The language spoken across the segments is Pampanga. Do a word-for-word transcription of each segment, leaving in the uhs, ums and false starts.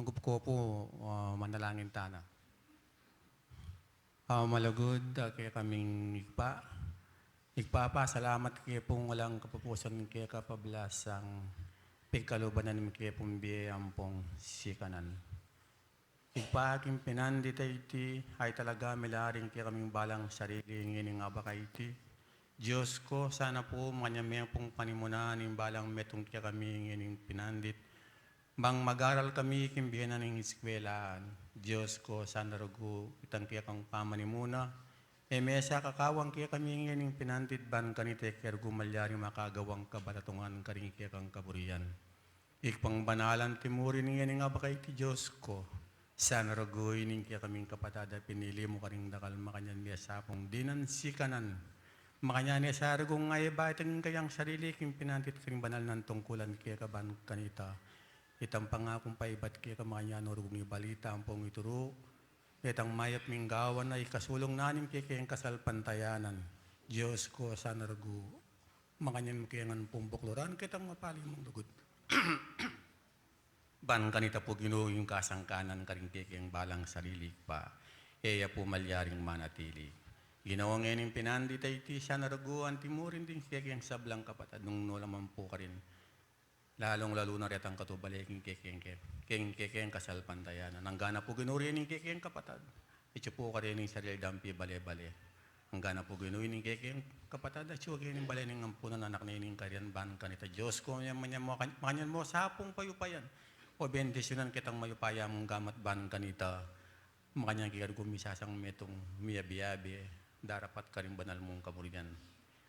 Sangkup ko pu, ah, manalangin tana. Ah, malugud, ah, kekaming Ibpa. Ibpa, pasalamat ke pung alang kapupusan keka pablasang pigkaluban mi ke pung bie ampong sikanan. Ibpa, king pinandit a iti, ay talaga milaring kekaming balang sarili ngening abak a iti. Dios ko, sana pu makanyan me pung panimunan ing balang metung kekami ngening pinandit. Bang mag-aral kami king bie na ning eskwelaan. Dios ko, sana rugu itang kekang pamanimuna. E me sa kakawang kekami ngening pinandit ban kanita e ke rugu malyari makagawang kabalatungan karing kekang kaburian. Ikpang banalan timurin ngening abak a iti Dios ko. Sana rugu ining kekaming kapatad a pinili mu karing dakal makanyan me sa pung dinan sikanan. Makanyan me sa rugu nga e ba itang ing kayang sarili king pinandit karing banal nang tungkulan keka ban kanita. Itang pangakung paibat keka makanyan no rugung ibalita ampong ituru. Itang mayap ming gawan a ikasulung na ning kekeng kasalpantayanan. Dios ko, sana rugu. Makanyan mu ke ngan pung bukluran ketang mapali mung lugud. Ban kanita pu Ginu ing kasangkanan karing kekeng balang sarili pa. E ya pu malyaring manatili. Ginu, ngening pinandit a iti sana rugu antimurin ding kekeng sablang kapatad nung nu la man pu karin. Lalung-lalu na retang katubale king kekeng, king kekeng kasalpantayanan. Angga na pu Ginu ring kekeng kapatad. Itsu pu karin ing sarili dang pibale-bale. Angga na pu Ginu ing kekeng kapatad, atsu karin ing bale ning ampunan anak na ining karian ban kanita. Dios ko, makanyan mu, makanyan mu sa pung payupayan. O bendisyunan ketang mayupaya mung gamat ban kanita. Makanyan keka rugu misasang metung miyabi-yabi, darapat karing banal mung kaburian.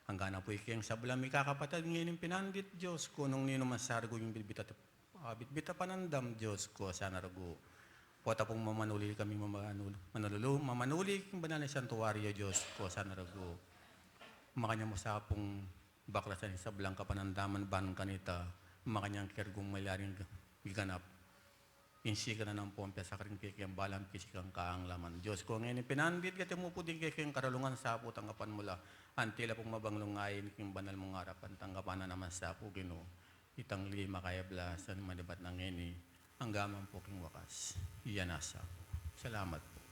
Angga na pu ikeng sablang mikakapatad ngening pinandit Dios ko nung ninu man sa rugu ing bitbit a Ah, bitbit a panandam, Dios ko, sana rugu. Pota pung mamanuli kami, mamanul-, manululu, mamanuli king banal na santuario, Dios ko, sana rugu. Makanyan mu sa pung baklasan ing sablang kapanandaman ban kanita, makanyan ke rugu malyaring giganap. Ing sikanan ampong piasak ring kekeng balang pisikang kaanglaman. Dios ko, ngening pinandit, gati mu pu ding kekeng karalungan sa pu tanggapan mu la. Antila pung mabanglung ain king banal mung arapan tanggapan na naman sa pu Ginu. Itang lima kaya balasan manibat na ngeni, angga man pu king wakas. Iya na sa pu. Salamat pu.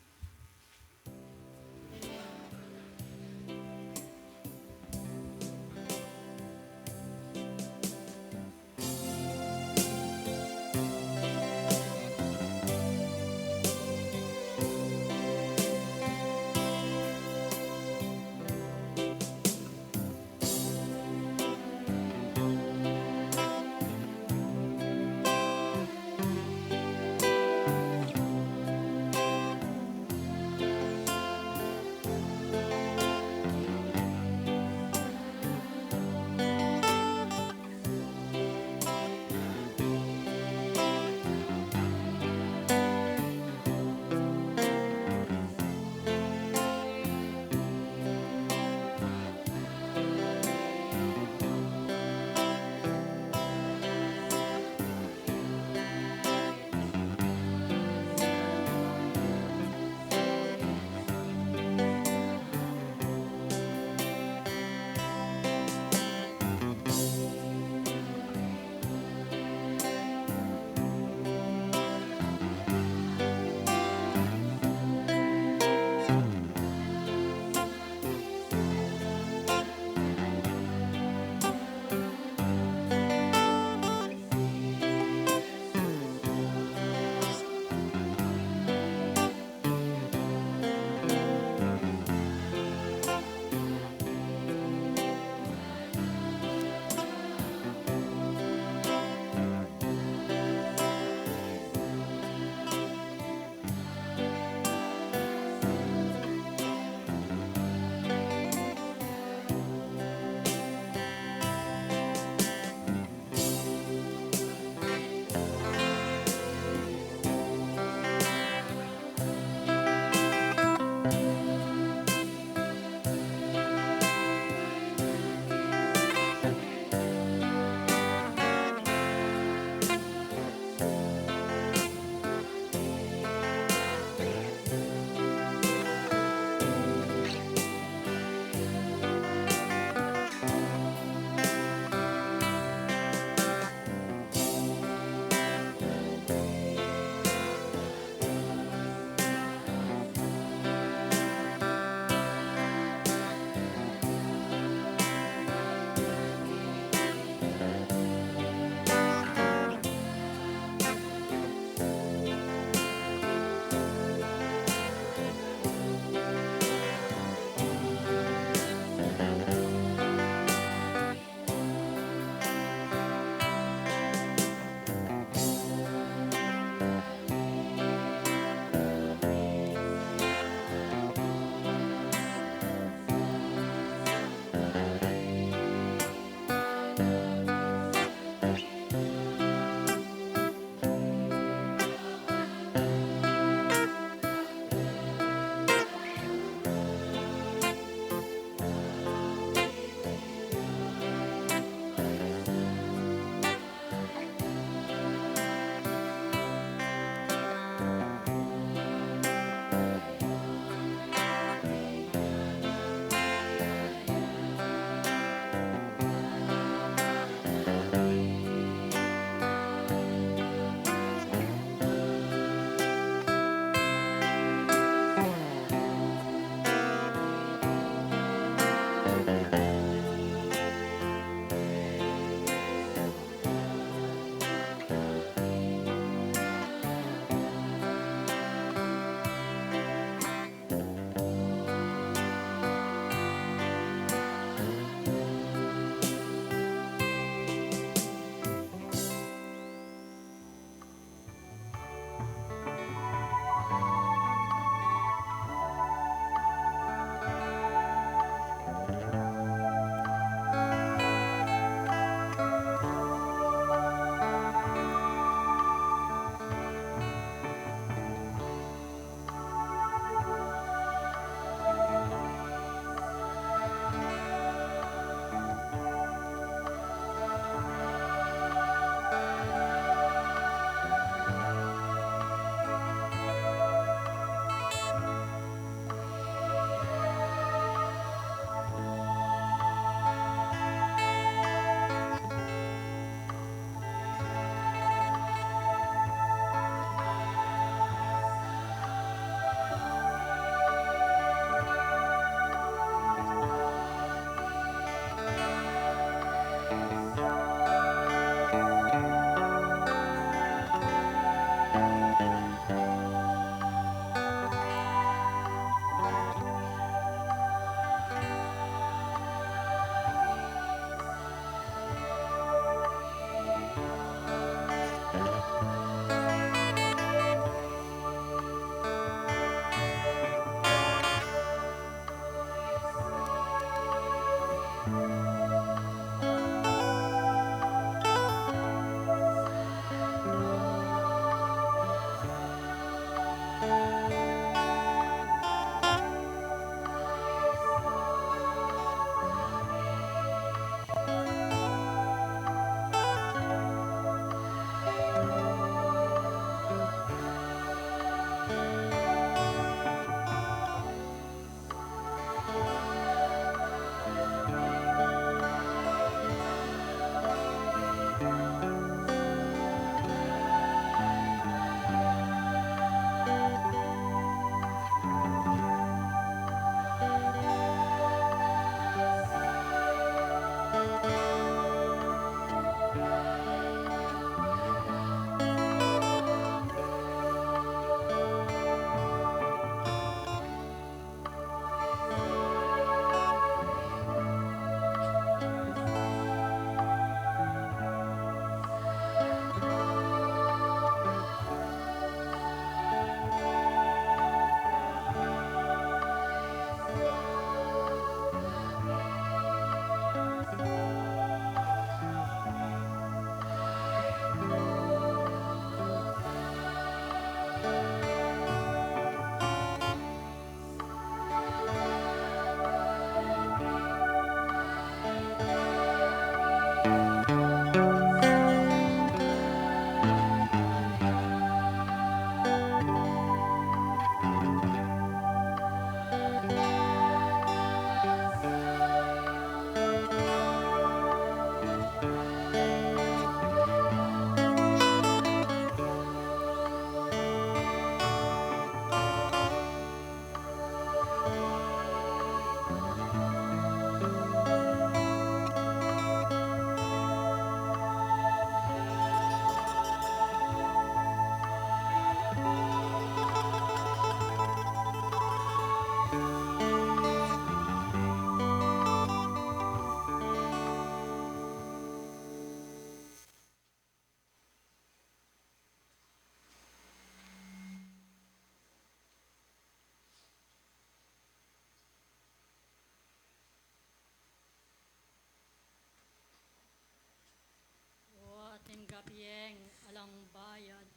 O, ating gapyeng alang bayad,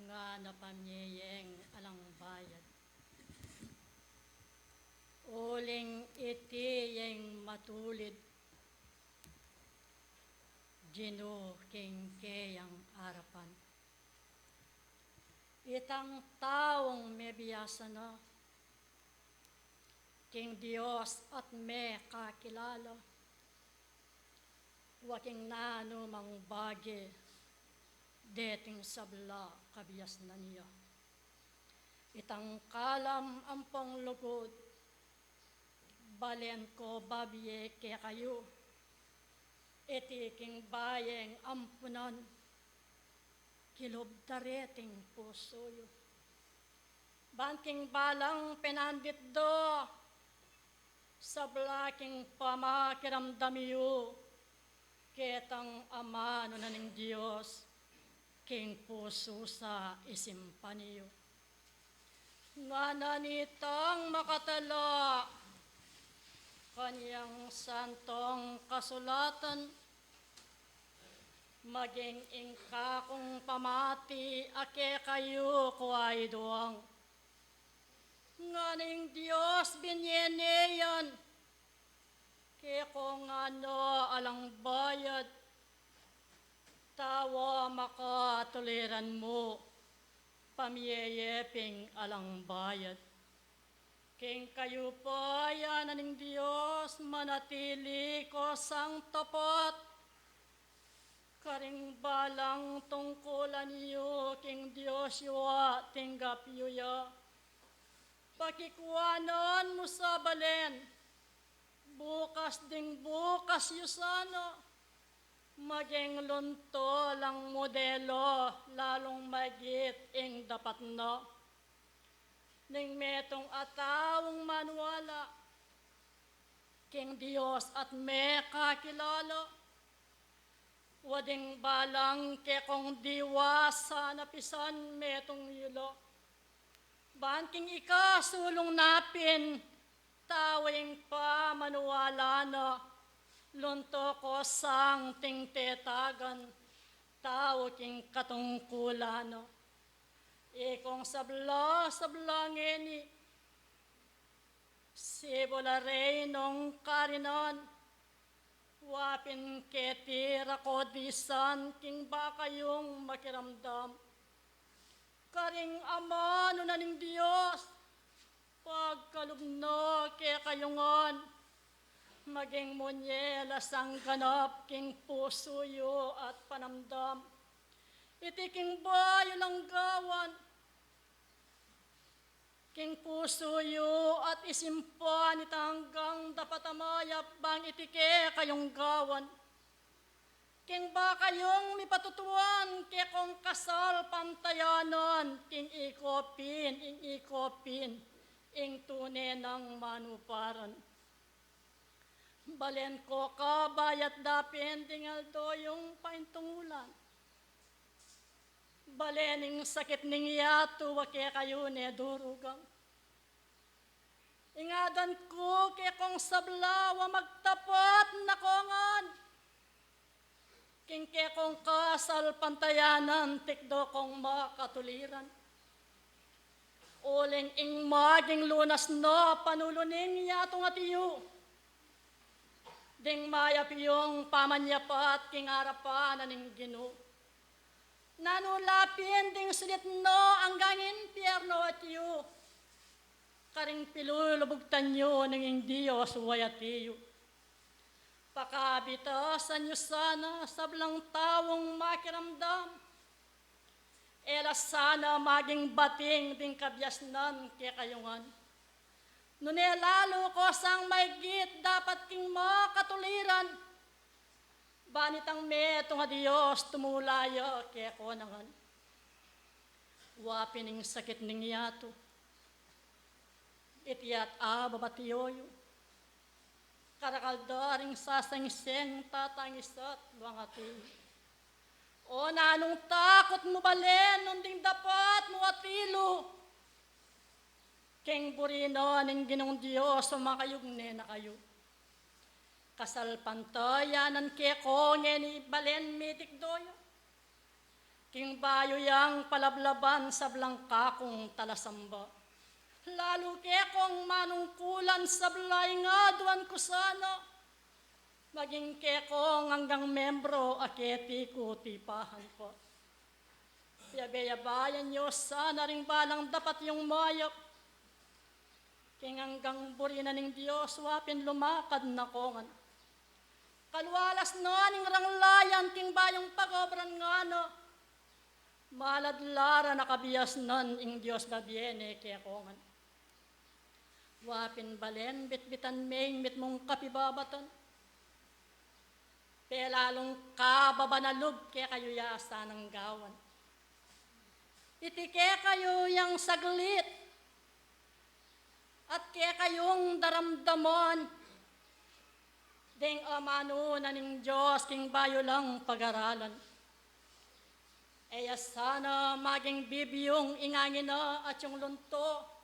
ngana pamyeyeng alang bayad. Uling iti ing matulid, Ginu, king keyang arapan. Itang taung mebiasa na king Dios at mekakilala, wa king nanu mang bage deting sabla kabiasnan ya. Itang kalam ampong lugud, balen ko babie kekayu, iti king bayeng ampunan, kilub da reting pusu yu. Ban king balang penandit do, sabla king pamakiramdam yu, ketang amanu na ning Dios, king pusu sa isimpan yu. Ngana nitang makatala kanyang santong kasulatan, maging ing kakung pamati a kekayu ko ay duang. Ngana ing Dios, binie ne yan keko ngana alang bayad, tawa makatuliran mu pamyeyeping alang bayad. King kayu pa, ngana ning Dios, manatili ko sang tapat karing balang tungkulan yu king Dios yu a tinggap yu ya. Pakikuanan mu sa balen, bukas ding bukas yu sana, maging lunto lang modelo, lalung maigit ing dapat na. Ning metung a taung maniwala king Dios at mekakilala, wa ding balang kekong diwa sana pisan metung yula. Ban king ikasulung na pin, Tau ing pamaniwala na, lunto ko sang tingtetagan, tau king katungkulan na. Ikong sabla, sabla ngeni, sibula rey nong karinan, wa pin keti ra ko disan king ba kayung makiramdam. Karing amanu na ning Dios, pagkalub na kekayu ngan, maging munye la sang ganap king pusu yu at panamdam. Iti king bayu lang gawan, king pusu yu at isimpan itang anggang dapat a mayap bang iti kekayung gawan. King ba kayung mipatutuan kekong kasalpantayanan, king iko pin, ing iko pin, ing tune nang manuparan. Balen ko kabayat dapin ding aldo yung paintungulan. Balen ing sakit ning yatu a kekayu ne durugang. Ing aduan ku kekong sabla a magtapat na ko ngan. King kekong kasalpantayanan tikdo kong makatuliran. Uling ing maging lunas na panulu ning yatung atiyu. Ding mayap yung pamanyapat king arapan na ning Ginu. Nanu la pin ding sulit no anggang impierno atiyu. Karing pilulubugtan yu ning ing Dios wayat yu. Pakabitasan yu sana sablang taung makiramdam. E la sana maging bating ding kabiasnan kekayu ngan. Nune lalu ko sang maigit dapat king makatuliran. Ban itang metung a Dios tumula ya keko na ngan. Wa pin ing sakit ning yatu. Iti at ababatiyo yu. Karakal da ring sasangseng tatangisat luang ati. O nanung takut mu balen nung ding dapat mu atilu. King buri na ning Ginung Dios makayugne na kayu. Kasalpantayanan keko ngeni balen mitikdo ya. King bayu yang palablaban sablang kakung talasamba. Lalu kekong manungkulan sabla ing aduan ku sana. Maging kekong anggang membro a keti ku tipahan pa. Piabe-abayan yu sana ring balang dapat yung mayap. King anggang buri na ning Dios wa pin lumakad na ko ngan. Kalualas na ning ranglayan king bayung pagobran ngana. Malad la ra na kabiasnan ing Dios babie ne keko ngan. Wa pin balen bitbitan me ing mitmung kapibabatan. Pelalung kababa na lub kekayu ya sanang gawan. Iti kekayu yang saglit at kekayung daramdaman ding amanu na ning Dios king bayu lang pagaralan. E ya sana maging bibiyung ing angin na at yung lunto.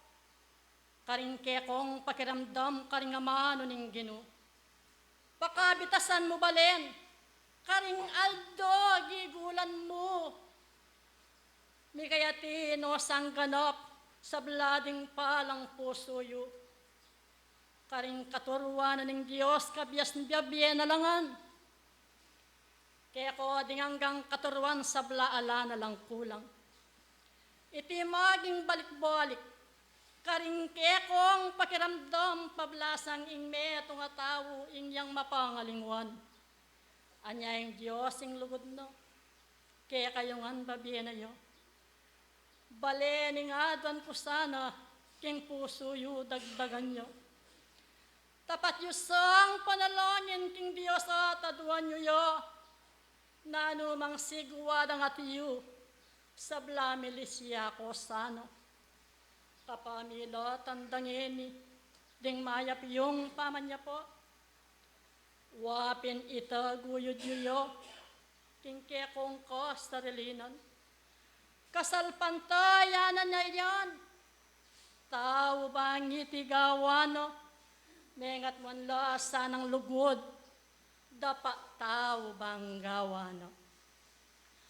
Karing kekong pakiramdam karing amanu ning Ginu. Pakabitasan mu balen karing aldo gigulan mu. Mikayati no sangganap sabla ding palang pusu yu. Karing katuruan na ning Dios kabias biabie na la ngan. Keko ding anggang katuruan sabla ala na lang kulang. Iti maging balik-balik karing kekong pakiramdam pablasang ing metung a tau ing yang mapangalingwan. Anya ing Dios ing lugud na kekayu ngan babie na ya. Balen ing aduan ku sana king pusu yu dagdagan ya. Tapat yu sang panalangin king Dios at aduan yu ya. Nanu mang sigwa dang ati yu sabla milis ya ko sana. Kapamilatan da ngeni ding mayap yung pamanyapa. Wa pin itaguyud yu ya king kekong kasarilinan. Kasalpantayanan na yan. Tau bang iti gawan na Mengat man la sanang lugud, dapat tau bang gawan na.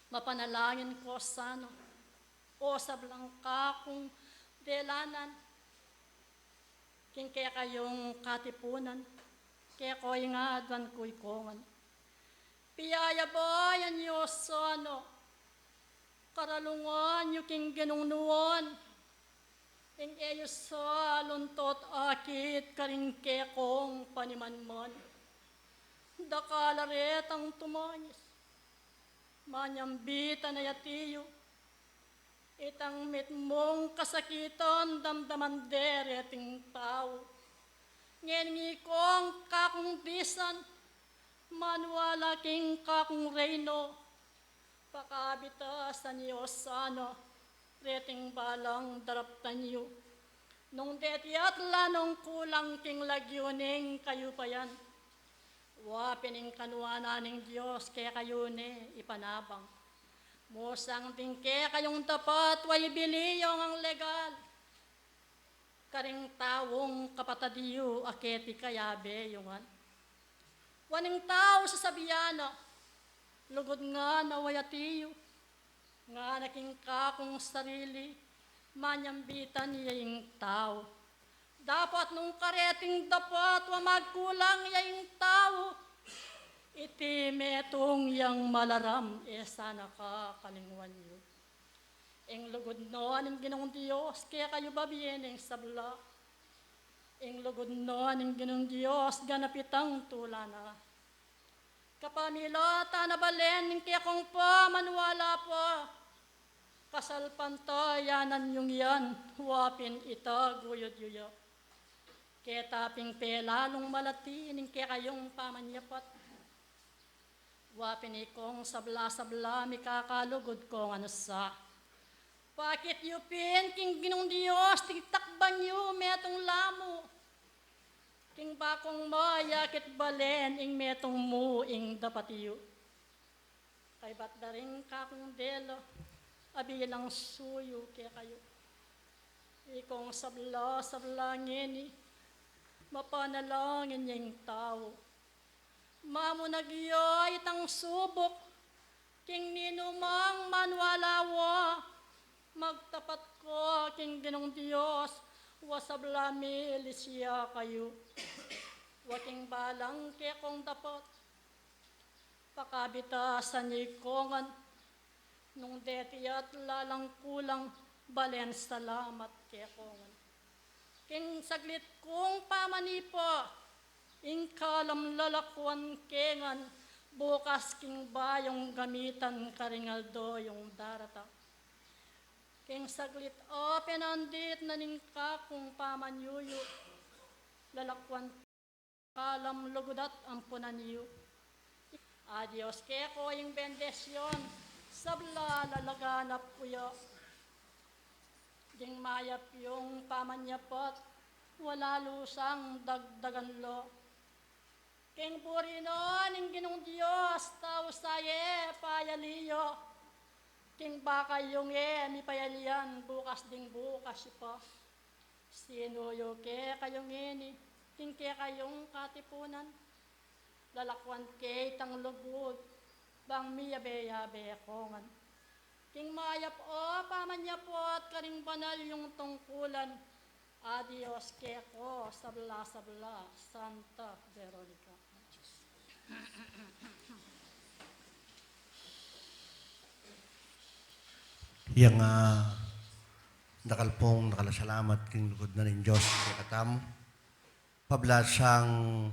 Mapanalangin ko sana, o sablang kakung delanan, king kekayung katipunan, keko ing aduan ku ikongan. Piyayabayan yu sana, karalungan yu king Ginung nuan, ing e yu sa luntot akit karing kekong panimanman. Dakal a retang tumangis, manyambitan a yati yu, itang mitmung kasakitan damdaman de reting tau. Ngeni kong kakung disan, maniwala king kakung reino, pakabitasan yu sana reting balang daraptan yu. Nung deti at lanung kulang king lagyu ning kayupayan, wa pin ing kanuanan ning Dios kekayu ne ipanabang. Musang ding kekayung dapat wa ibili yu ngang legal karing taung kapatad yu a keti kayabe yu ngan. Wa ning tau sasabian na, lugud ngana wa yati yu, ngana king kakung sarili, manyambitan ya ing tau. Dapat nung kareting dapat wa magkulang ya ing tau, iti metung yang malaram e sana kakalingwan yu. Ing lugud no ning Ginung Dios kekayu babie neng sabla. Ing lugud no ning Ginung Dios ganap itang tula na. Kapamilatan a balen ning kekong pamaniwala pa, kasalpantayanan yung yan, wa pin itaguyud yu ya. Keta pin pelalung malati ning kekayung pamanyapat. Wa pin ikong sabla-sabla mikakalugud kong anusa. Pakit yu pin king Ginung Dios ding takban yu metung lamu. King bakung mayakit balen ing metung mu ing dapat yu. Kaybat da ring kakung dela a bilang suyu kekayu. Ikong sabla-sabla ngeni, mapanalangin ya ing tau. Mamunag ya itang subuk, king ninumang maniwala wa, magtapat ka king Ginung Dios, wa sabla milis ya kayu. Wa king balang kekong dapat, pakabitasan yu ikongan, nung deti at lalang kulang, balen salamat kekongan. King saglit kung pamanipa, ing kalam lalakuan ke ngan, bukas king bayung gamitan karing aldo yung darata. King saglit a penandit na ning kakung pamanyuyu, lalakuan kalam lugud at ampunan yu. A Dios, keko ing bendisyon, sabla lalaganap ku ya. Ding mayap yung pamanyapat, wala lusang dagdagan lo. King buri no ning Ginung Dios, tau sa ye payali ya. King bakal yung e mipayalian, bukas ding bukas pa. Sinuyu ke kayu ngeni, king kekayung katipunan. Lalakuan ke itang lugud, bang miyabe-yabe kongan. King mayap a pamanyapot karing banal yung tungkulan, a Dios keko sabla-sabla, Santa Veronica. Yang, ah, dakal pung, dakal a salamat king lugud na ning Dios kekatamu. Pablasang,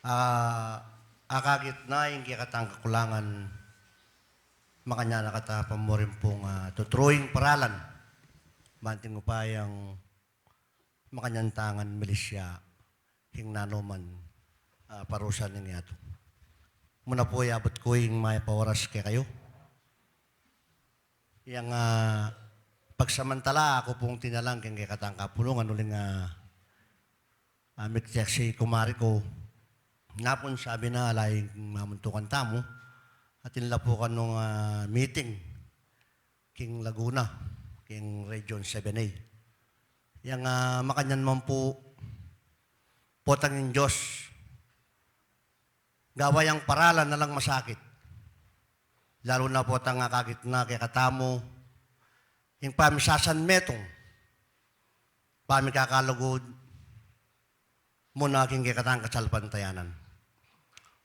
ah, akakit na ing kekatang kakulangan, makanyan na kata pamurin pung, ah, tuturuing paralan. Banting upayang makanyan tangan milisya king nanuman, ah, parusa ning yatu. Muna pu, yabut ku ing mayap a oras kekayu. Yang, ah, pagsamantala aku pung tinalang king kekatang kapulungan uling, ah, ah, miktek si kumari ku. Napun sabi na ala ing mamuntukan tamu. Atin la pu kanung, ah, meeting king Laguna, king Region seven A. Yang, ah, makanyan man pu, Potang ing Dios, gawa yang paralan alang masakit. Lalu na potang akakit na kekatamu ing pamisasanmetung, pamikakalugud mu na king kekatang kasalpantayanan.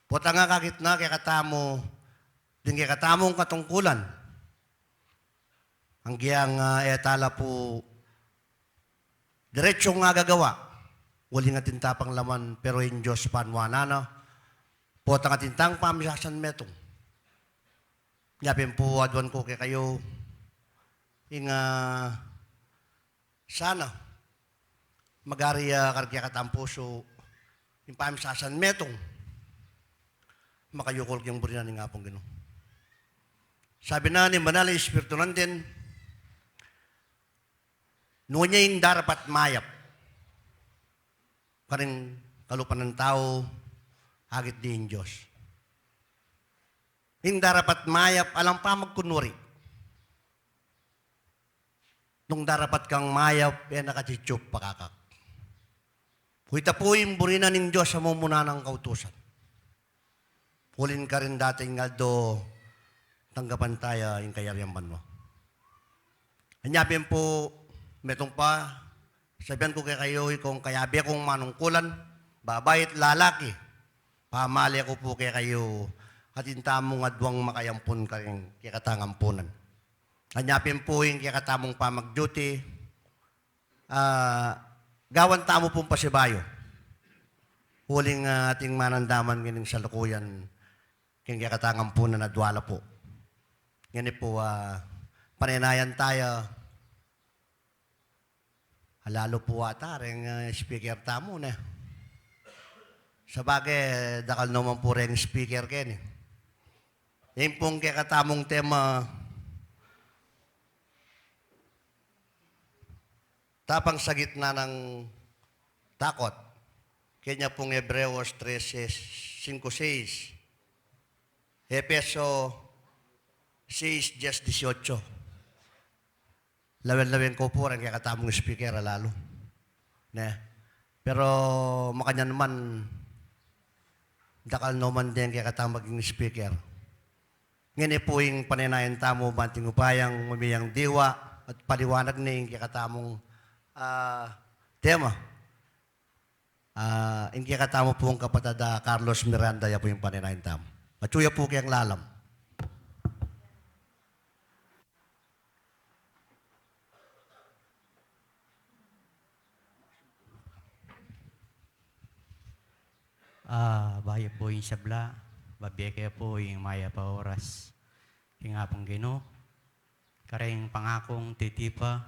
Potang akakit na kekatamu ding kekatamung katungkulan, anggiang, ah, e tala pu diretsung agagawa, uling atin ta pang laman, pero ing Dios panuanan na, potang atin tang pamisasanmetung. Nya pin pu aduan ku kekayu ing, ah, sana magari, ah, kareng kekatang pusu ing pamisasanmetung, makayukul king buri na ning Apung Ginu. Sabi na ning Banal a Espiritu nandin, nune ing darapat mayap karing kalupa nang tau, akit de ing Dios. Ing darapat mayap alang pamagkunwari. Nung darapat kang mayap, e na katsitsu pu pakakak. Ita pu ing buri na ning Dios a mumuna nang kautusan. Uling karin dating aldo, tanggapan taya ing kayarian banua. Anya pin pu, metung pa, sabian ku kekayu, ikong kayabe kung manungkulan, babai at lalaki, pamale ku pu kekayu, atin tamung aduang makayampun karing kekatang ampunan. Anya pin pu ing kekatamung pamag-duty, ah, gawan tamu pung pasibayu. Uling, ah, ating manandaman ngening salukuyan king kekatang ampunan a dwala pu. Ngeni pu, ah, panenayan taya, alalu pu ata reng, ah, speaker tamu, ne? Sabagay, dakal naman pu reng speaker keni. Ing pung kekatamung tema, tapang sa gitna ng takot. Kenya pung Hebreos trese singko, seis. Efeso seis, diez, dieciocho. Lawen-lawen ku pu reng kekatamung speaker, alalu, ne? Pero makanyan man, dakal no man deng kekatang maging speaker. Ngeni pu ing panenayan tamu, banting upayang mamiang diwa at paliwanag ne ing kekatamung, ah, tema. Ah, ing kekatamu pung kapatad a Carlos Miranda, ya pu ing panenayan tamu. Atyu ya pu keng lalam. Ah, bayu pu ing sabla, babie ke pu ing mayap a oras king Apung Ginu, karing pangakung titipa,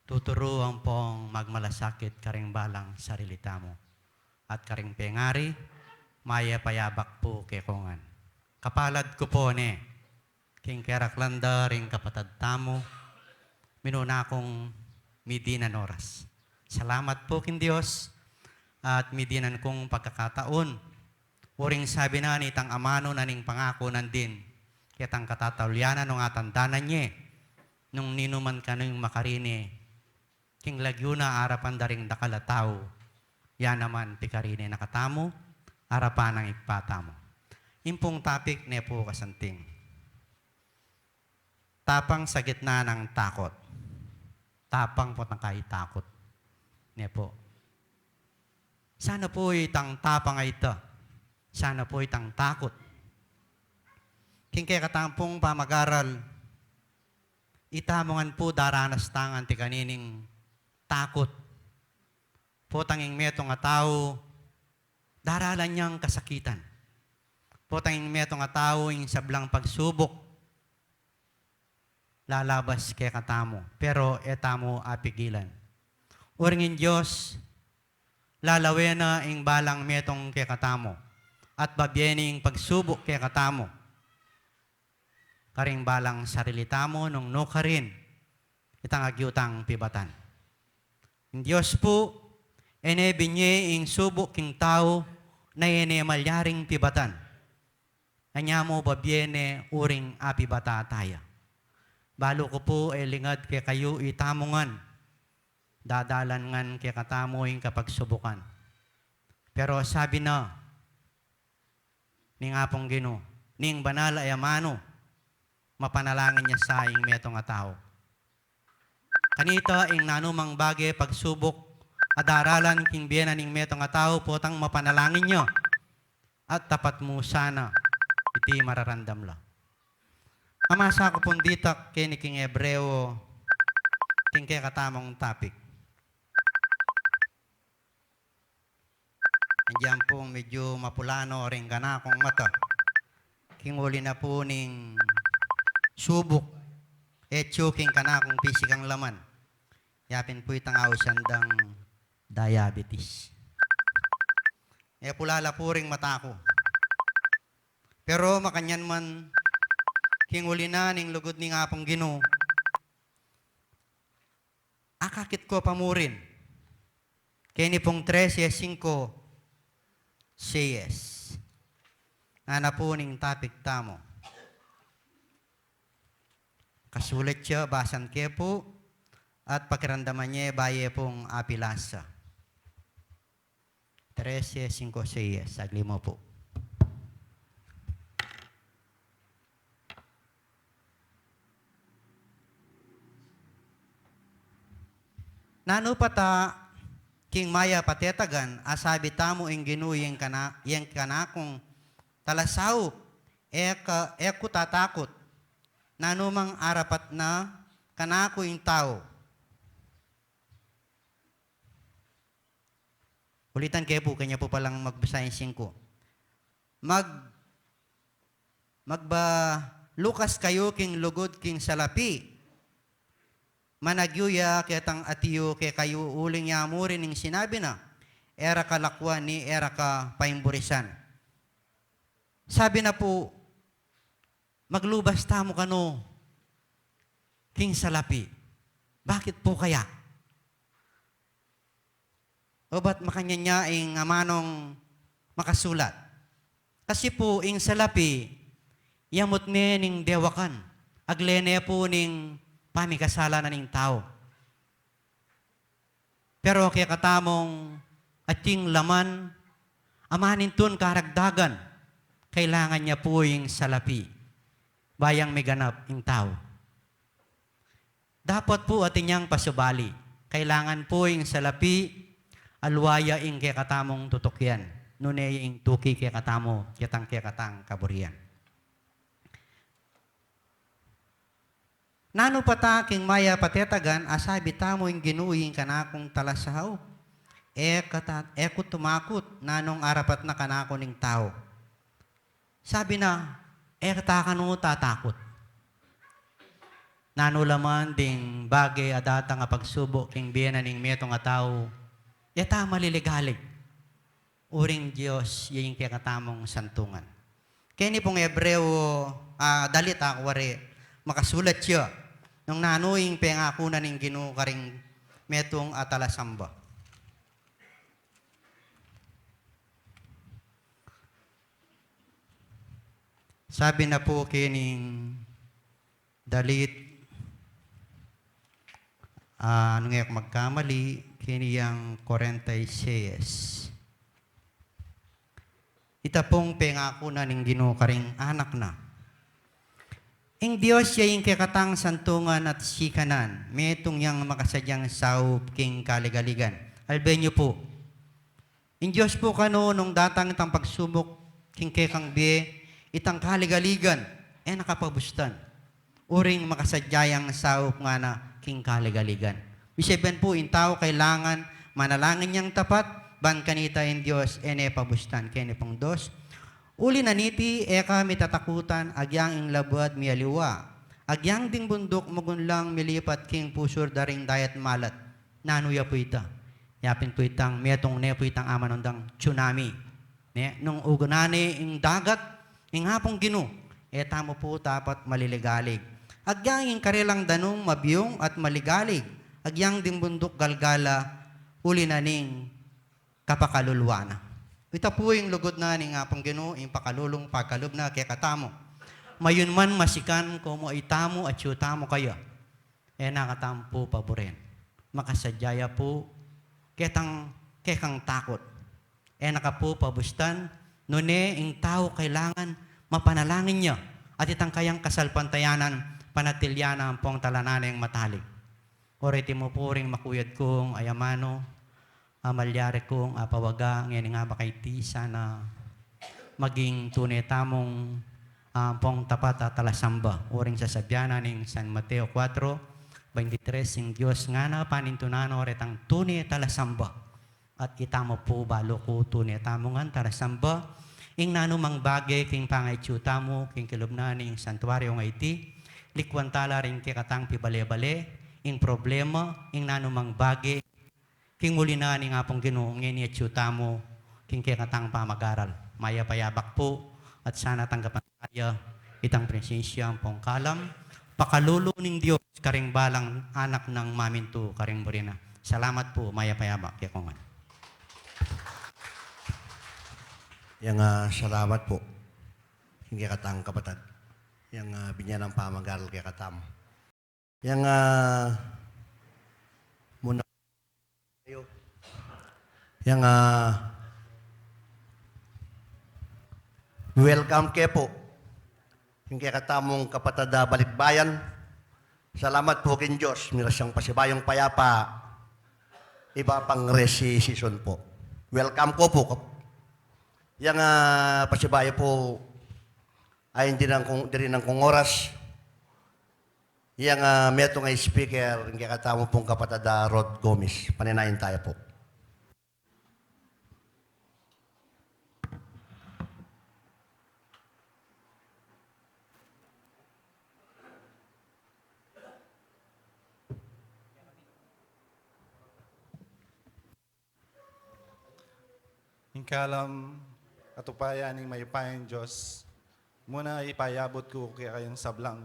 tuturu ampong magmalasakit karing balang sarili tamu, at karing pengari, mayap a yabak pu kekongan. Kapalad ku pu ne, king keraklan da ring kapatad tamu, minuna kung midinan oras. Salamat pu king Dios, at midinan kung pagkakataun. Uring sabi na nitang amanu na ning pangaku nandin, ketang katataulianan nung atandanan ye, nung ninuman kanu ing makarine, king lagyu na arapan da ring dakal a tau, ya naman pikarine na katamu arapan nang Ibpa tamu. Ing pung topic ne pu kasanting, tapang sa gitna ng takot. Tapang potang kayi takot. Ne pu. Sana pu itang tapang a ita. Sana pu itang takot. King kekatang pung pamagaral, itamu ngan pu daranas ta ngan anti kanining takot. Potang ing metung a tau, daralan yang kasakitan. Potang ing metung a tau, ing sablang pagsubuk lalabas kekatamu, pero e tamu apigilan. Uring ing Dios, lalawen na ing balang metung kekatamu, at babie ne ing pagsubuk kekatamu karing balang sarili tamu nung nukarin itang agyu tang pibatan. Ing Dios pu, e ne binie ing subuk king tau na e ne malyaring pibatan. Anya mu babie ne uring apibata taya. Balu ku pu e lingad kekayu itamu ngan, dadalan ngan kekatamu ing kapagsubukan. Pero sabi na ning Apung Ginu, ning banal a amanu, mapanalangin ya sa ing metung a tau. Kanita ing nanumang bage pagsubuk a daralan king bie na ning metung a tau, potang mapanalangin ya, at tapat mu sana iti mararamdam la. Amasa ku pung ditak keni king Hebreo, king kekatamung topic. Andiyan pung medyu mapula no ring kanakung mata. King uli na pu ning subuk, etsu king kanakung pisikang laman. Yapin pu itang ausan dang diabetes. E pula la pu ring mata ku. Pero makanyan man, king uli na ning lugud ning Apung Ginu, akakit ku pa murin. Keni pung trese singko, seyes. Ngana pu ning topic tamu. Kasulat ya, basan ke pu, at pakiramdaman ye, bayu pung apilasa. Trese singko seyes, saglit mu pu. Nanu pa ta king mayap a tetagan, a sabi tamu ing Ginu ing kana-, ing kanakung talasaup, e ka, e ku tatakut. Nanumang arapat na kanaku ing tau. Ulitan ke pu, kanya pu palang magbasa ing singko. Mag-, magbalukas kayu king lugud king salapi. Managyu ya ketang atiu kekayu uling ya murin ing sinabi na, e ra ka lakwan ni e ra ka paimburisan. Sabi na pu, maglubas tamu kanu king salapi. Bakit pu kaya? Obat makanyan ya ing amanung makasulat. Kasi pu ing salapi, yamut ne ning dewakan. Agle ne pu ning pamikasala na ning tau. Pero kekatamung ating laman, amanintun karagdagan, kailangan ya pu ing salapi. Bayang miganap ing tau. Dapat pu atin yang pasubali. Kailangan pu ing salapi, alwa ya ing kekatamung tutukian. Nune ing tuki kekatamu, ketang kekatang kaburian. Nanu pa ta king mayap a tetagan, a sabi tamu ing Ginu ing kanakung talasaup. E ka ta-, e ku tumakut, nanung arapat na kanaku ning tau. Sabi na, e ka ta kanu tatakut. Nanu la man ding bage a datang a pagsubuk king bie na ning metung a tau, e ta maliligalig. Uring Dios, ya ing kekatamung santungan. Keni pung Hebreo, ah, dalit a kuwari, makasulat ya nung nanu ing pengaku na ning Ginu karing metung a talasamba. Sabi na pu kening dalit, ah, nung e ku magkamali, keni yang kwarenta y seis. Ita pung pengaku na ning Ginu karing anak na. Ing Dios ya ing kekatang santungan at sikanan, metung yang makasadyang saup king kaligaligan. Alben yu pu, ing Dios pu kanu nung datang itang pagsubuk king kekang bie, itang kaligaligan, e na ka pabustan. Uring makasadya yang saup ngana king kaligaligan. Misabian pu ing tau kailangan manalangin yang tapat, ban kanita ing Dios e ne pabustan. Keni pung dos, uli na niti e ka mitatakutan, agyang ing labuad mialiwa, agyang ding bunduk magunlang milipat king pusur da ring dayat malat. Nanu ya pu ita? Yapin pu itang metung ne pu itang amanung dang tsunami. Ne, nung ugunan ne ing dagat, ing Apung Ginu, e tamu pu dapat maliligalig. Agyang ing karelang danum mabiung at maligalig, agyang ding bunduk galgala, uli na ning kapakaluluan na. Ita pu ing lugud na ning Apung Ginu, ing pakalulung pagkalub na kekatamu. Mayun man masikan, komu itamu, atyu tamu kaya. E na katamu pu paburen. Makasadya ya pu ketang, kekang takut. E na ka pu pabustan, nune ing tau kailangan mapanalangin ya, at itang kayang kasalpantayanan, panatilyan na ampong tala na neng matalik. Oreti mu pu ring makuyad kung ayamanu, a malyari kung apawaga, ngening abak a iti sana maging tune tamung, ah, ampong tapat a talasamba. Uring sasabian na ning San Mateo kuwatro, baintitres, ing Dios ngana panintunan no retang tune talasamba. At itamu pu balu ku tune tamu ngan talasamba. Ing nanumang bage king pangaitsu tamu king kilub na ning santuaryong iti, likwan tala ring kekatang pibale-bale, ing problema, ing nanumang bage, king uli na ning Apung Ginu, ngeni atsu tamu king kekatang pamagaral. Mayap a yabak pu, at sana tanggapan taya itang presensya ampong kalam, pakalulu ning Dios karing balang anak nang mamintu karing buri na. Salamat pu, mayap a yabak, kekongan. Yang, ah, salamat pu king kekatang kapatad. Yang, ah, binye nang pamagaral kekatamu. Yang, ah, muna, yang, ah, welcome ke pu king kekatamung kapatad a balikbayan. Salamat pu king Dios, miras yang pasibayung payapa, iba pang resi season pu. Welcome ku pu. Yang, ah, pasibayu pu, ay, diri nang kung, diri nang kung oras. Yang, ah, metung a speaker, ing kekatamu pung kapatad a Rod Gomez. Paninayin taya pu. Ing kalam at upaya ning mayupayang Dios, muna ipayabut ku kekayung sablang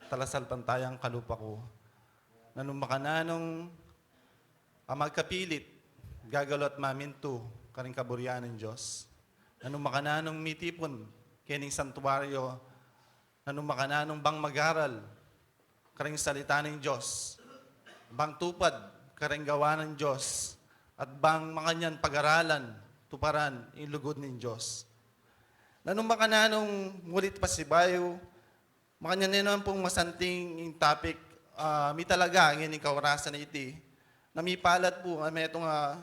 talasalpantayang kalupa ku, na nung makananung a magkapilit, gagalu at mamintu karing kaburian ning Dios, na nung makananung mitipun kening santuaryo, na nung makananung bang magaral karing salita ning Dios, bang tupad karing gawa ning Dios, at bang makanyan pagaralan, tuparan ing lugud ning Dios. Na nung makananung mulit pasibayu, makanyan ne naman pung masanting ing topic, ah, mi talaga ngening kaorasan a iti, na mipalat pu, ah, metung, ah,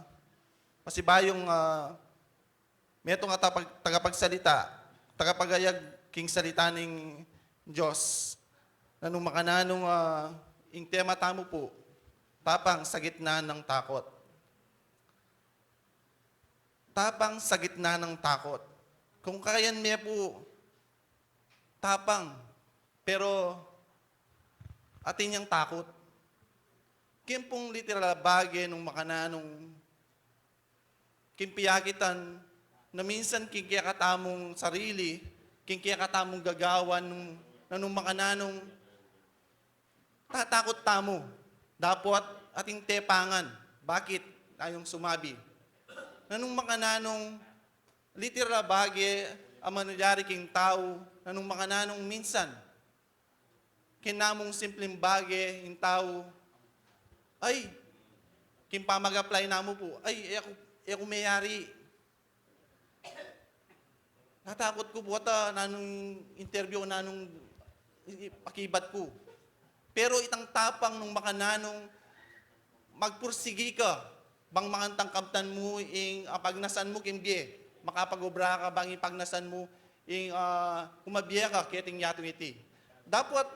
pasibayung, ah, metung a tapag-, tagapagsalita, tagapagayag king salita ning Dios. Na nung makananung, ah, ing tema tamu pu, tapang sa gitna ng takot. Tapang sa gitna ng takot. Kung kayan me pu, tapang, pero atin yang takot. King pung literal a bage nung makananung king piyakitan, na minsan king kekatamung sarili, king kekatamung gagawan, nung, na nung makananung tatakut tamu, dapot atin tepangan. Bakit? Tayung sumabi. Na nung makananung literal a bage a manalyari king tau, na nung makananung minsan, king namung simpleng bage, ing tau, ay, king pamag-apply namu pu, ay, e ku, e ku meyari. Natakut ku pu ata nanung interview, nanung i-, i-, pakibat ku. Pero itang tapang nung makananung magpursigi ka, bang makanyan tangkabtan mu ing, ah, pagnasan mu king bie. Makapag-obra ka bang ing pagnasan mu ing, ah, kumabie ka keting yatung iti. Dapot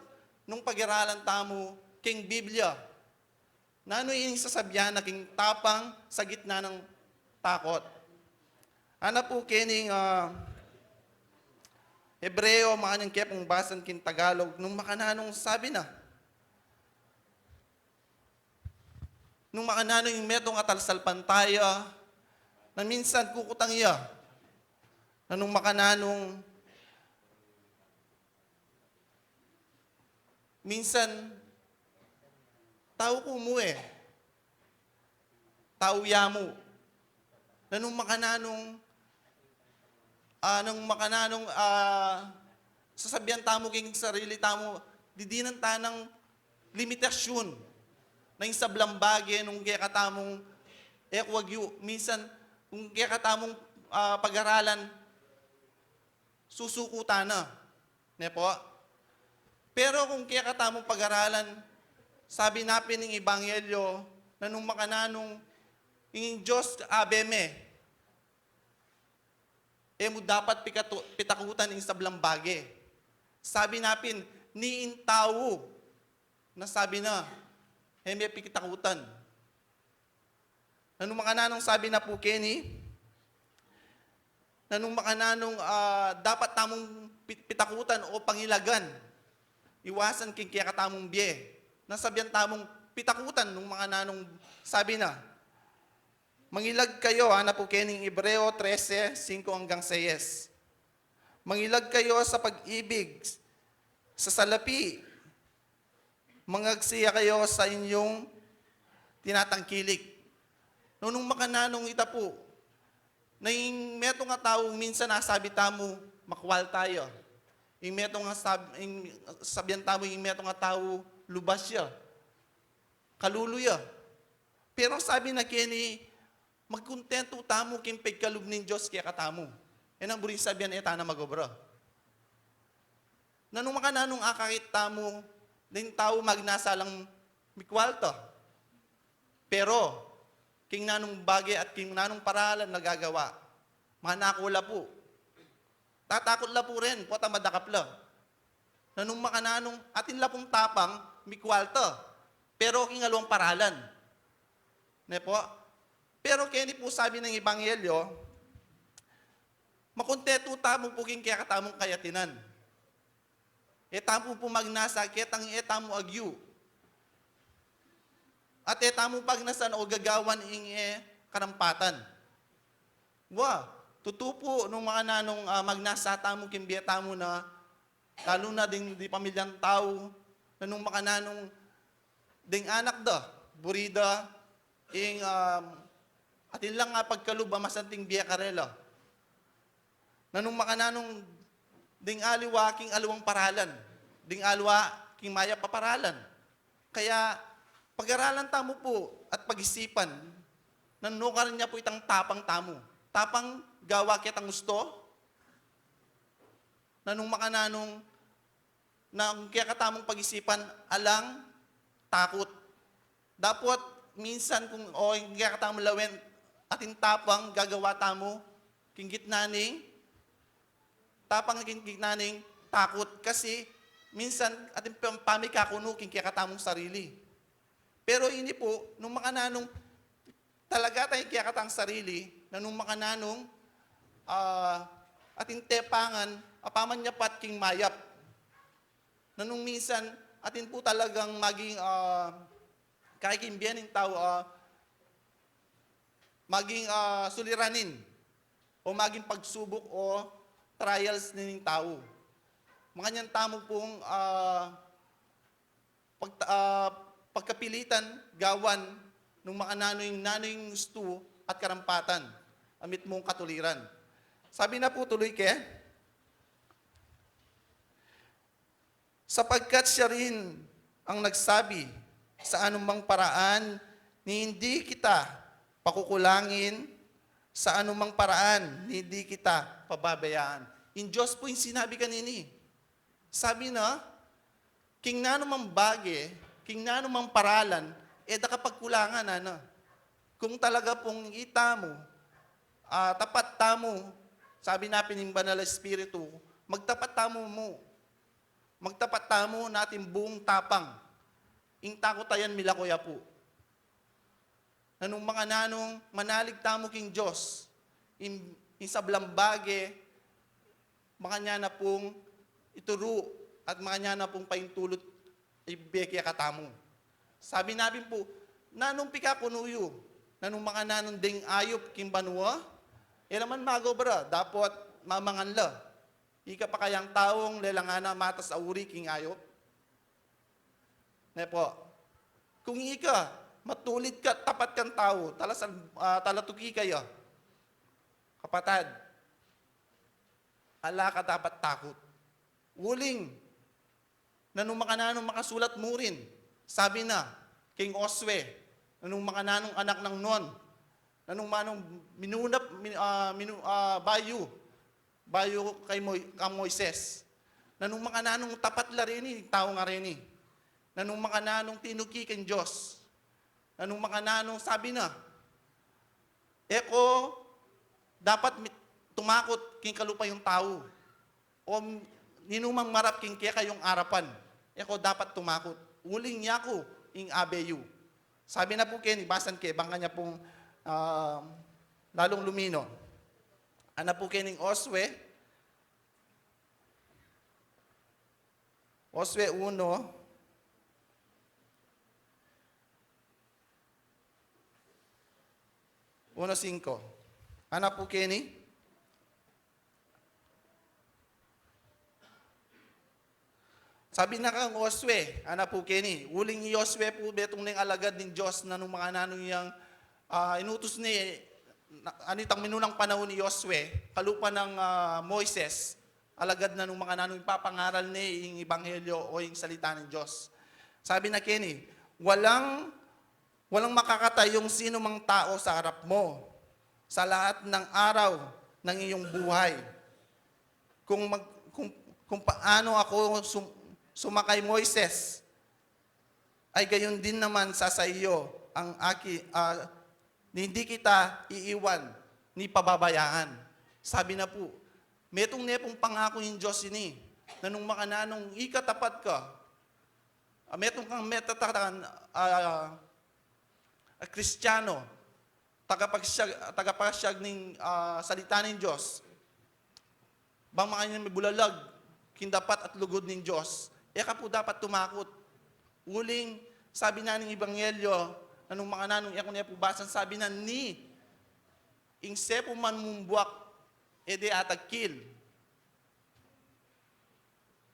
nung pag-aralan tamu king Biblia, nanu ing sasabian na king tapang sa gitna ng takot? Ana pu kening, ah, Hebreo, makanyan ke pung basan king Tagalog, nung makananung sabi na, nung makananung ing metung a talasalpantaya, na minsan kukutang ya, na nung makananung minsan, tau ku mu e, tau ya mu. Na nung makananung, ah, nung makananung, ah, sasabian tamu king sarili tamu, didinan ta nang limitasyun na ing sablang bage nung kekatamung e ku agyu. Minsan, Kung kekatamung, ah, pag-aralan, susukutan na. Ne po? Pero kung kekatamung pag-aralan, sabi na pin ning Ebanghelyo, nanung makananu ing Dios abe me, e mu dapat pikatu-, pitakutan ing sablang bage. Sabi na pin, ni ing tau, na sabi na, e me pikitakutan. Nanung makananu sabi na pu keni, nanung makananu, ah, dapat tamung pi-, pitakutan o pangilagan. Iwasan king kekatamung bie. Na sabian tamung pitakutan nung makananung sabi na. Mangilag kayu, ana pu keni ing Hebreo trese, singko anggang seyes. Mangilag kayu sa pag-ibig, sa salapi, mangagsaya kayu sa inyung tinatangkilik. Nung makananung ita pu, na ing metung a tau, minsan asabi tamu, makwalta ya. Ing metung a sab-, ing sabian tamu, ing metung a tau, lubas ya. Kalulu ya. Pero sabi na keni, magkuntentu tamu king pigkalub ning Dios kekatamu. E nang buring sabian e tana mag-obra. Nanung makananung akakit tamu, ning tau magnasa lang mikwalta. Pero, king nanung bage at king nanung paralan na gagawa, manako la pu. Tatakut la pu rin, pota madakap la. Nanung makananung atin la pung tapang, mikwalta. Pero king aliwang paralan. Ne po? Pero keni pu sabi ning Ebanghelyo, makuntentu tamu pu king kekatamung kayatinan. E tamu pu magnasa ketang e tamu agyu. At e tamu pagnasan o gagawan ing e karampatan. Wa, tutu pu nung makananung, ah, magnasa tamu king bie tamu na, lalu na ding di pamilyan tau, nanung makananung ding anak da, buri da, ing, um, atin lang a pagkalub a masanting bie karela. Nanung makananung ding aliwa king aliwang paralan, ding aliwa king mayap a paralan. Kaya pag-aralan tamu pu at pag-isipan, nanu karin ya pu itang tapang tamu. Tapang gawa ketang ustu, nanung makananung na ing kekatamung pag-isipan alang takut. Dapot minsan kung o ing kekatamung lawen atin tapang gagawa tamu, king gitna ning, tapang king gitna ning takut. Kasi minsan atin pam-, pamikakunu king kekatamung sarili. Pero ini pu, nung makananung talaga tayung kekatang sarili, nanung makananung, ah, atin tepangan, apaman ya pat king mayap. Nanung minsan, atin pu talagang maging, ah, kaya king bie ning tau, ah, maging, ah, suliranin, o maging pagsubuk o trials ning tau. Makanyan tamu pung, ah, pag-, ah, pagkapilitan, gawan, nung makananu ing nanu ing ustu at karampatan, a mitmung katuliran. Sabi na pu tuloy ke, sapagkat siya rin ang nagsabi, sa anumang paraan, ni hindi kita pakukulangin, sa anumang paraan, ni hindi kita pababayaan. Ing Dios pu ing sinabi kanini. Sabi na, king nanumang bage, king nanumang paralan, e da ka pagkulangan, ana. Kung talaga pung ita mu, ah, tapat tamu, sabi na pin ning Banal a Espiritu, magtapat tamu mu. Magtapat tamu na atin buung tapang. Ing takut a yan, milako ya pu. Nanung makananung manalig tamu king Dios, ing, ing sablang bage, makanyan na pung ituru at makanyan na pung paintulut ibie kekatamu. Sabi na pin pu, nanung pikakunu yu, nanung makananung deng ayup king banua, e la man mag-obra, dapot mamangan la. Ika pa kayang taung lelang ngana matas a uri king ayup? Ne po. Kung ika, matulid ka, tapat kang tau, tala sa, ah, tala tuki kaya. Kapatad, ala ka dapat takut. Uling, nanung makananung makasulat mu rin, sabi na, king Josue, nanung makananung anak nang Nun, Nanung manung minunap, min-, ah, minu-, ah, bayu, bayu kay Moy-, kang Moises. Nanung makananung tapat la reni, tau nga reni. Nanung makananung tinuki king Dios. Nanung makananung sabi na, "E ko dapat mi-, tumakut king kalupa yung tau. O m-, ninumang marap king kekayung arapan, e ko dapat tumakut. Uling yaku ing abe yu." Sabi na pu keni, basan ke, bang kanya pung, ah, lalung lumino. Ana pu keni ing Josue, Josue uno, uno singko. Ana pu keni, sabi na kang Josue, ana pu keni, uling i Josue pu, betung neng alagad ning Dios, nanung makananu yang, ah, inutus ne, na, anitang minunang panaun i Josue, kalupa nang, ah, Moises, alagad nanung makananu ipapangaral ne ing ebanghelyo o ing salita ning Dios. Sabi na keni, "Walang Walang makakatayung sinumang tao sa harap mo sa lahat ng araw ng iyong buhay." Kung mag-, kung, kung paano ako sum-, sumakay Moises, ay gayon din naman sa, sa iyo ang aki-, ah, hindi kita iiwan ni pababayaan. Sabi na pu, metung ne pung pangaku ing Dios ini, nanung makananung ika tapat ka, ah, metung kang metataran, ah, a Kristiyano, tagapagsiag, tagapagsiag ning, ah, salita ning Dios, bang makanyan mibulalag king dapat at lugud ning Dios, e ka pu dapat tumakut. Uling, sabi na ning ebanghelyo, nanung makananung e ku ne pu basan, sabi na ni, ing sepu man mung buak, e de atagkil.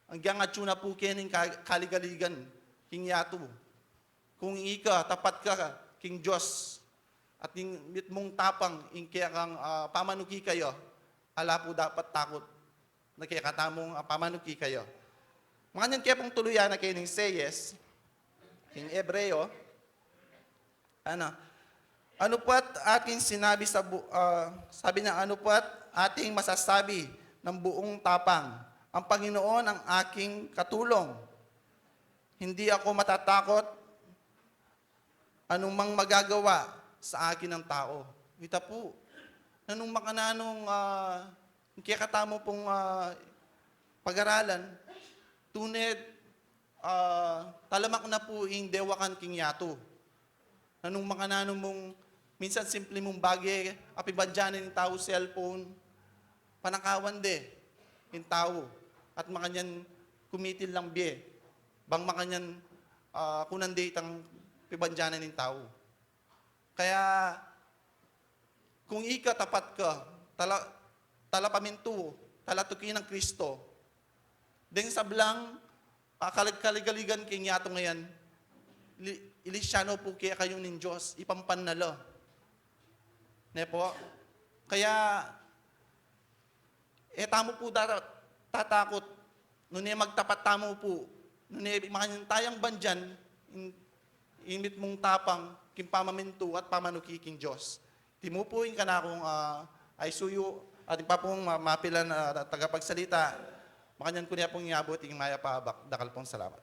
Anggang atyu na pu keni ing ka-, kaligaligan king yatu. Kung ika, tapat ka king Dios, at ing mitmung tapang ing kekang, ah, pamanuki kaya, ala pu dapat takut na kekatamung, ah, pamanuki kaya. Makanyan ke pung tuluyan na keni ing seyes, king Ebreo, Ano? Ano pa't aking sinabi sa bu-, ah, sabi niya, "Ano pa't ating masasabi ng buong tapang, 'Ang Panginoon ang aking katulong. Hindi ako matatakot anumang magagawa sa akin ng tao.'" Ita pu, nanung makananung, ah, kekatamu pung, ah, pag-aralan, tune, ah, talamak na pu ing dewakan king yatu. Nanung makananu mung, minsan simple mung bage, a pibandian ning tau cellphone, panakawan de ing tau, at makanyan kumitil lang bie, bang makanyan, ah, kunan de itang pibandian ning tau. Kaya, kung ika tapat ka, tala-, talapamintu, talatuki nang Kristo, deng sablang, ah, kalig-, kaligaligan king yatu ngayan, li-, ilisya no pu kekayu ning Dios, ipampan na la. Ne pu? Kaya, e tamu pu dara-, tatakut, nune magtapat tamu pu, nune makanyan tayang bandian, ing, ing mitmung tapang, king pamamintu at pamanuki king Dios. Iti mu pu ing kanakung, ah, aysuyu, at ing papung ma-, mapilan, ah, tagapagsalita, makanyan ku ne pung iabut ing mayap a abak, dakal pung salamat.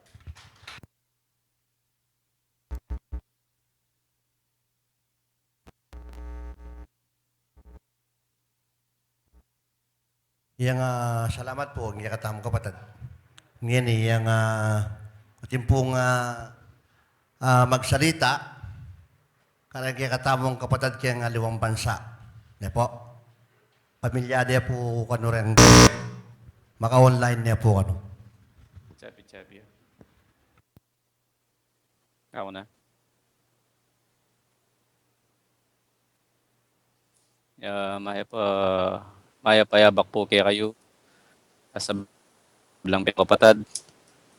Yang, ah, salamat pu, ing kekatamung kapatad. Ngeni, yang, ah, atin pung, ah, ah, magsalita, kareng kekatamung kapatad keng aliwang bansa. Ne pu? Pamilya de pu kanu reng, maka-online ne pu kanu. Chapi, chapi. Ako na. Ah, mayap a, mayap a abak pu kekayu. Sablang pepapatad.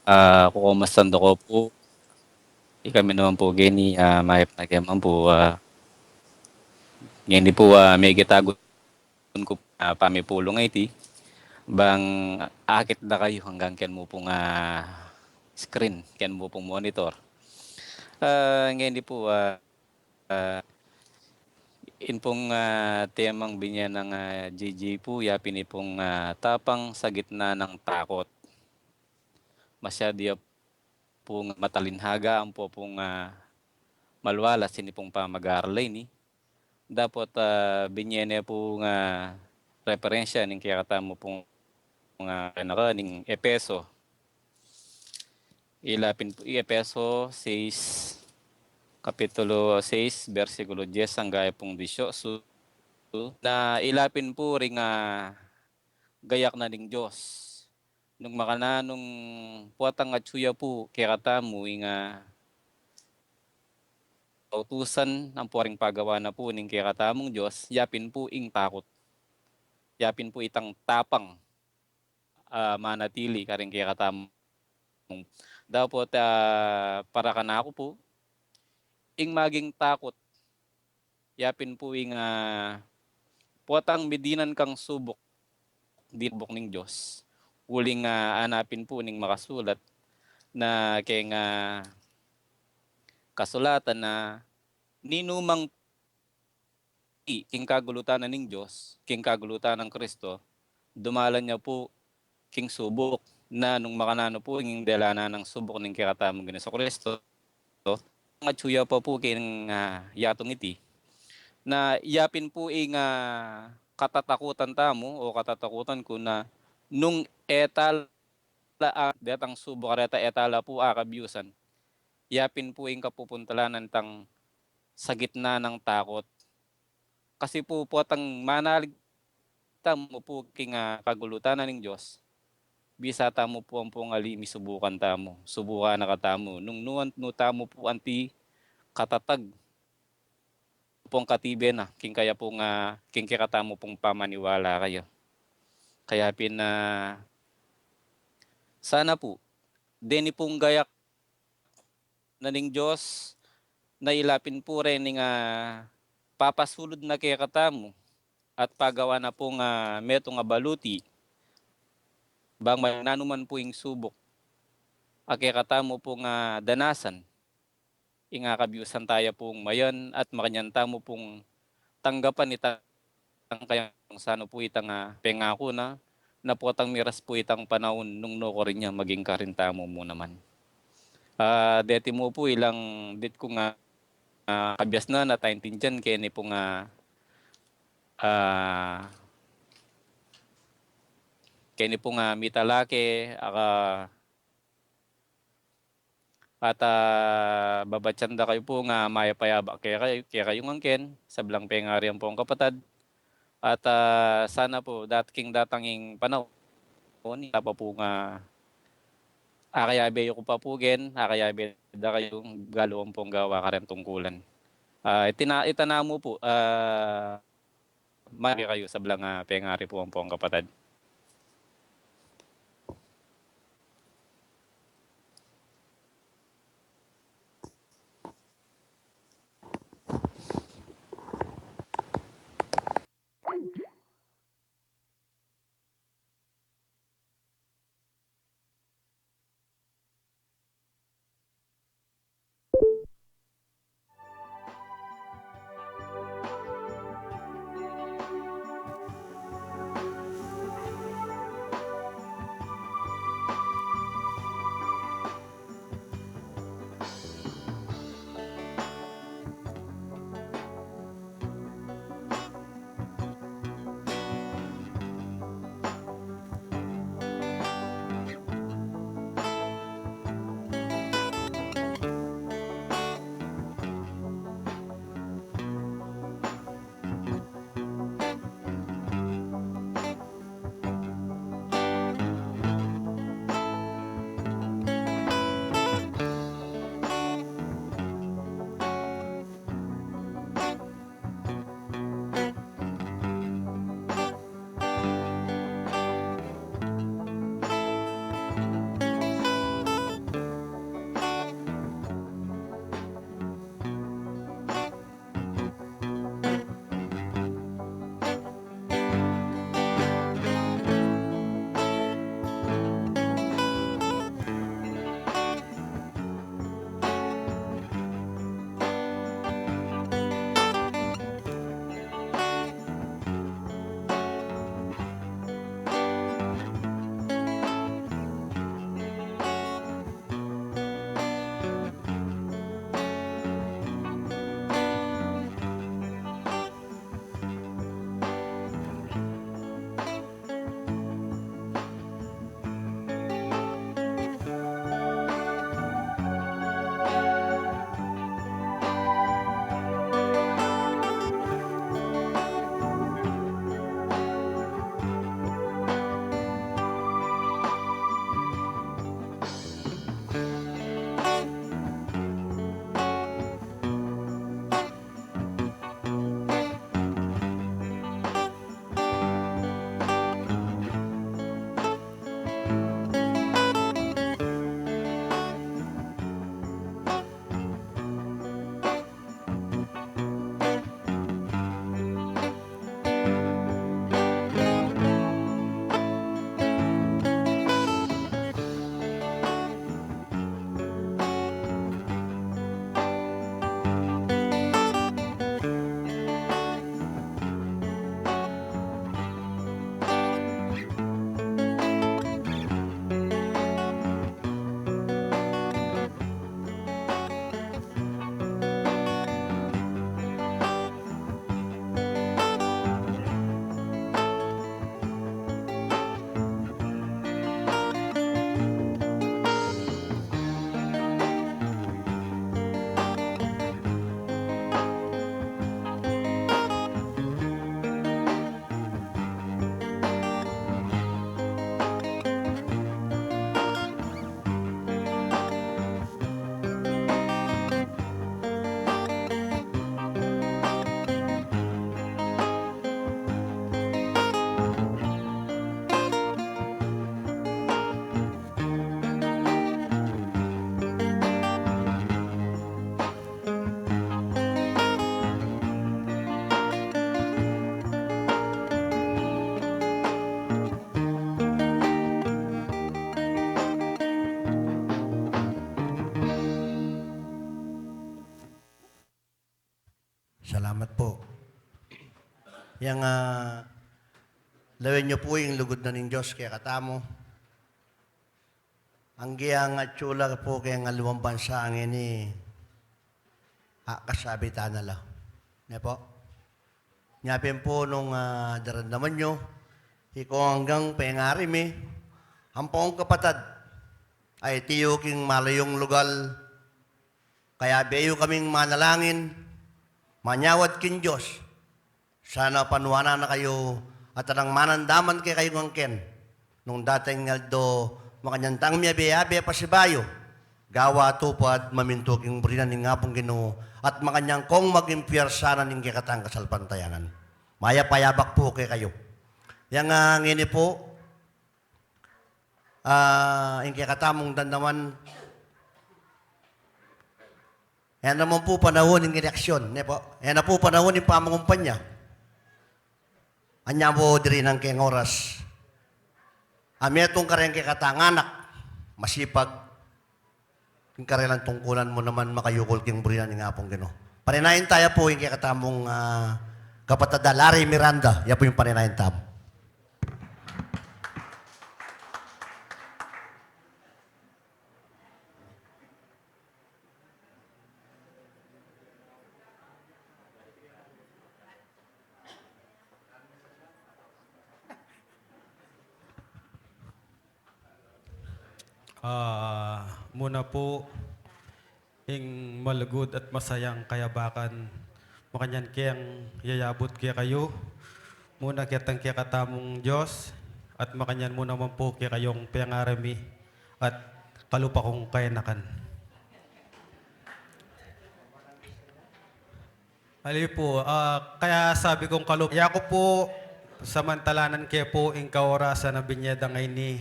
Ah, kukumastan da ko pu. Ikami naman pu keni, ah, mayap na kaya man pu, ah, ngeni pu, ah, mekitagun ku, ah, pamipulung a iti. Bang akit da kayu anggang ken mu pung, ah, screen, ken mu pung monitor. Ah, ngeni pu, ah, ah, In pung, ah, temang binye nang, ah, J J pu, yapin i pung, ah, tapang sa gitna ng takot. Masyadu ya pung matalinhaga ampo pung, ah, malwalas ini pung pamag-aral ini. Dapot, ah, binye ne pung, ah, referensya ning kekatamu pung, ah, ning Epeso. Ila pin pu i Epeso sais, kapitulo sais, bersikulo diyes angga pung disyotsu, na ila pin pu ring, ah, gayak na ning Dios. Nung makananu nung potang atyu ya pu kekatamu ing, ah, kautusan ampo ring pagawa na pu ning kekatamung Dios, yapin pu ing takot. Yapin pu itang tapang, ah, manatili karing kekatamu. Dapot, ah, para kanaku pu, ing maging takot, yapin pu ing, ah, potang midinan kang subuk, dinubuk ning Dios. Uling, ah, anapin pu ning makasulat na keng, ah, kasulatan na ninumang i king kagulutan na ning Dios, king kagulutan nang Kristo, dumalan ya pu king subuk. Na nung makananu pu ing delanan nang subuk ning kekatamung Ginu Kristo, atyu ya pa pu king, ah, yatung iti. Na yapin pu ing, ah, katatakutan tamu o katatakutan ku na nung e tala, ah, detang subuk kareta e tala pu akabiusan. Yapin pu ing kapupuntalan tang sa gitna ng takot. Kasi pu, potang manalig tamu pu king, ah, kagulutan na ning Dios, bisa tamu pu ampong ali misubukan tamu, subukan na katamu, nung nuan, nu tamu pu anti katatag ampong katibe na, king kaya pung, ah, king kekatamu pung pamaniwala kaya. Kaya pin, ah, sana pu, deni pung gayak na ning Dios, na ila pin pu reng, ah, papasulud na kekatamu, at pagawa na pung, ah, metung a baluti, bang makananu man pu ing subuk a kekatamu pung, ah, danasan, ing akabiusan taya pung mayan, at makanyan tamu pung tanggapan itang kayang sanu pu itang, ah, pengaku na, na potang miras pu itang panaun nung nu karin ya maging karin tamu mu naman. Ah, deti mu pu ilang dit kung, ah, ah, kabiasnan at aintindian keni pung, ah, ah, keni pung, ah, mitalake, ah, at, ah, babatian da kayu pu nga mayap a yabak kekayu, kekayu ngan ken, sablang pengari ampong kapatad. At, ah, sana pu, dat-, king datang ing panaun, ita pa pu nga akayabe yu ku pa pu ken, akayabe da kayu, galu ampong gawa kareng tungkulan. Ah, itina-, itana mu pu, ah, Mari kayu sablang, ah, pengari pu ampong kapatad. Yang, ah, lawen yu pu ing lugud na ning Dios kekatamu. Anggi ang atsula pu keng aliwang bansa ngeni, a, kasabitan na la. Ne pu? Nya pin pu nung, ah, daramdaman yu, ikong anggang pengari mi, ampong kapatad, a iti yu king malayung lugal, kayabe yu kaming manalangin, manyawad king Dios. Sana panuanan na kayu at alang manandaman kekayu ngeni. Nung dating aldo, makanyan tang miyabe-yabe pasibayu, gawa tupad mamintu king burinan ning Apung Ginu, at makanyan kong maging piyersa na ning kekatang kasalpantayanan. Mayap a yabak pu kekayu. Yang, ah, ngeni pu, ah, ing kekatamung damdaman, e na naman pu panaun ing eleksyon, ne pu? E na pu panaun ing pamangumpanya. Anya pu diri na ing keng oras a metung kareng kekatang anak, masipag, ing karelang tungkulan mu naman makayukul king burinan ning Apung Ginu. Paninayan taya pu ing kekatamung, ah, kapatad a Larry Miranda, ya pu ing paninayan tamu. Ah, muna pu, ing malugud at masayang kayabakan, makanyan keng yayabut kekayu, muna ketang kekatamung Dios, at makanyan mu naman pu kekayung pengari mi, at kalupa kung kayanakan. Ali pu, ah, kaya sabi kung kalupa, yaku pu, samantalanan ke pu ing kaorasan a binie da ngeni,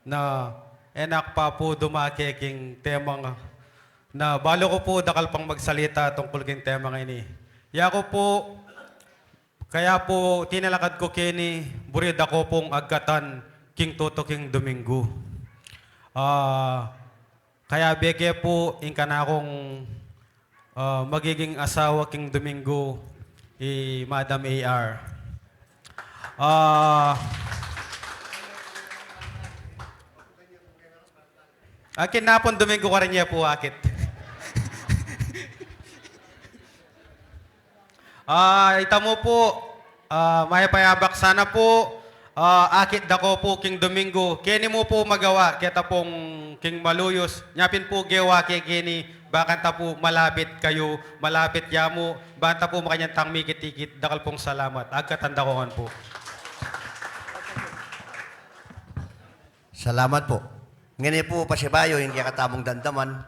na e na ku pa pu dumake king temang, na balu ku pu dakal pang magsalita tungkul king temang ini. Yaku pu, kaya pu tinalakad ku keni, buri da ku pung agkatan king tutuking Domingo. Ah, kayabe ke pu ing kanakung, ah, magiging asawa king Domingo, i Madam A R. Ah, akin na pung Domingo karin ya pu akit. Ah, itamu pu, ah, mayap a yabak sana pu, ah, akit da ku pu king Domingo. Keni mu pu magawa, keta pung king maluyus, nya pin pu gewa ke keni, bakanta pu malapit kayu, malapit ya mu, banta pu makanyan tang mikit-ikit, dakal pung salamat. Agkatan da ku ngan pu. Salamat pu. Ngeni pu pasibayu ing kekatamung damdaman.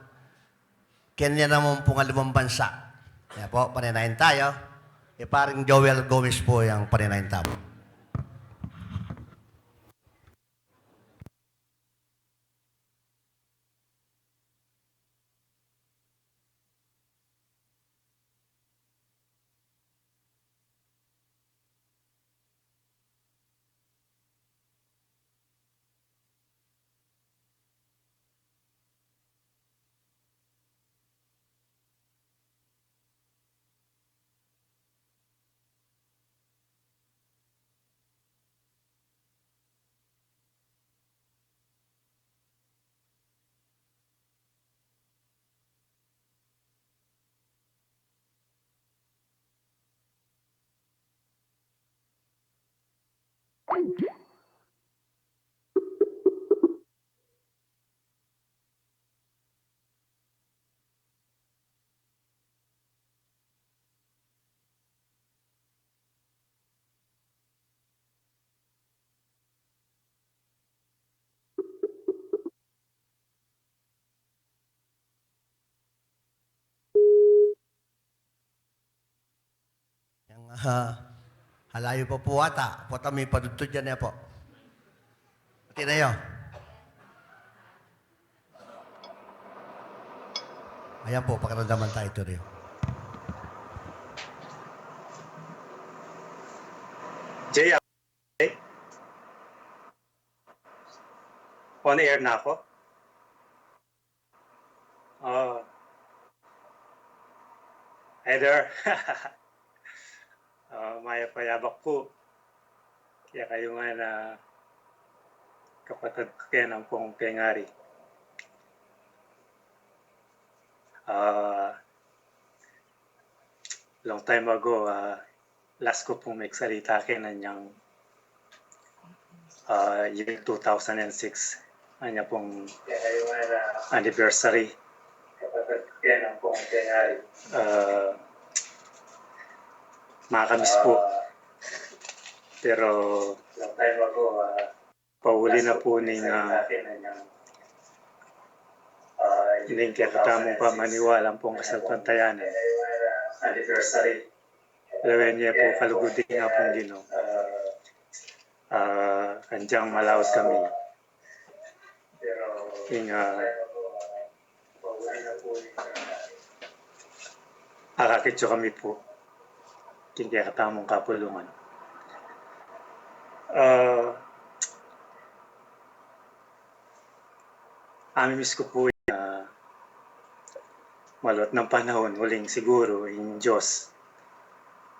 Keni naman pung aliwang bansa. Ya pu, paninayan taya. I Paring Joel Gomez pu yang paninayan tamu. Yang, ah, alayu pa pu ata, potang mipadudtud yan ya pu. Ati na yu. Ayan pu, pakiramdaman taya ito rin. Jay, on air na aku? Oh. Hi there. Oh, Mayap a yabak pu kekayu ngan a kapatad ku ken ampong pengari. Ah, long time ago, ah, last ku pung megsalita keni anyang, ah, year two thousand and six, anya pung anniversary. Ah, makamiss pu. Pero pauli na pu ning, ah, ning kekatamung pamaniwala ampong kasalpantayanan. Lawen ye pu kalugud ning Apung Ginu, ah, anjang malaut kami. Ing, ah, akakit yu kami pu king kekatamung kapulungan. Ah, amimiss ku pu, ah, maluat nang panaun, uling siguru ing Dios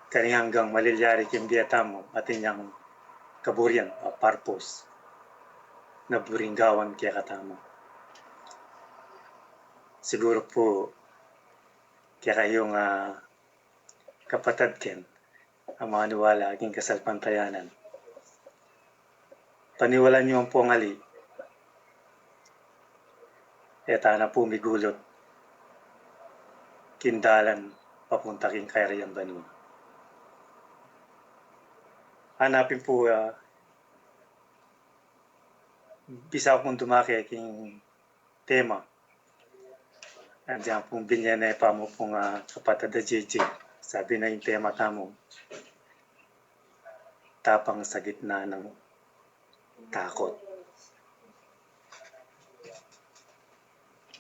karing anggang malilyari king bie tamu atin yang kaburian o purpose na buring gawan kekatamu. Siguru pu kekayung, ah, kapatad ken a maniwala king kasalpantayanan, paniwalan yu ampong ali, e tana pu migulut king dalan papunta king kayarian banua. Anapin pu, ah, bisa pung dumake king tema. Anjang pung binye ne pa mu pung, ah, kapatad a J J. Sabi na ing tema tamu, tapang sa gitna nang takut.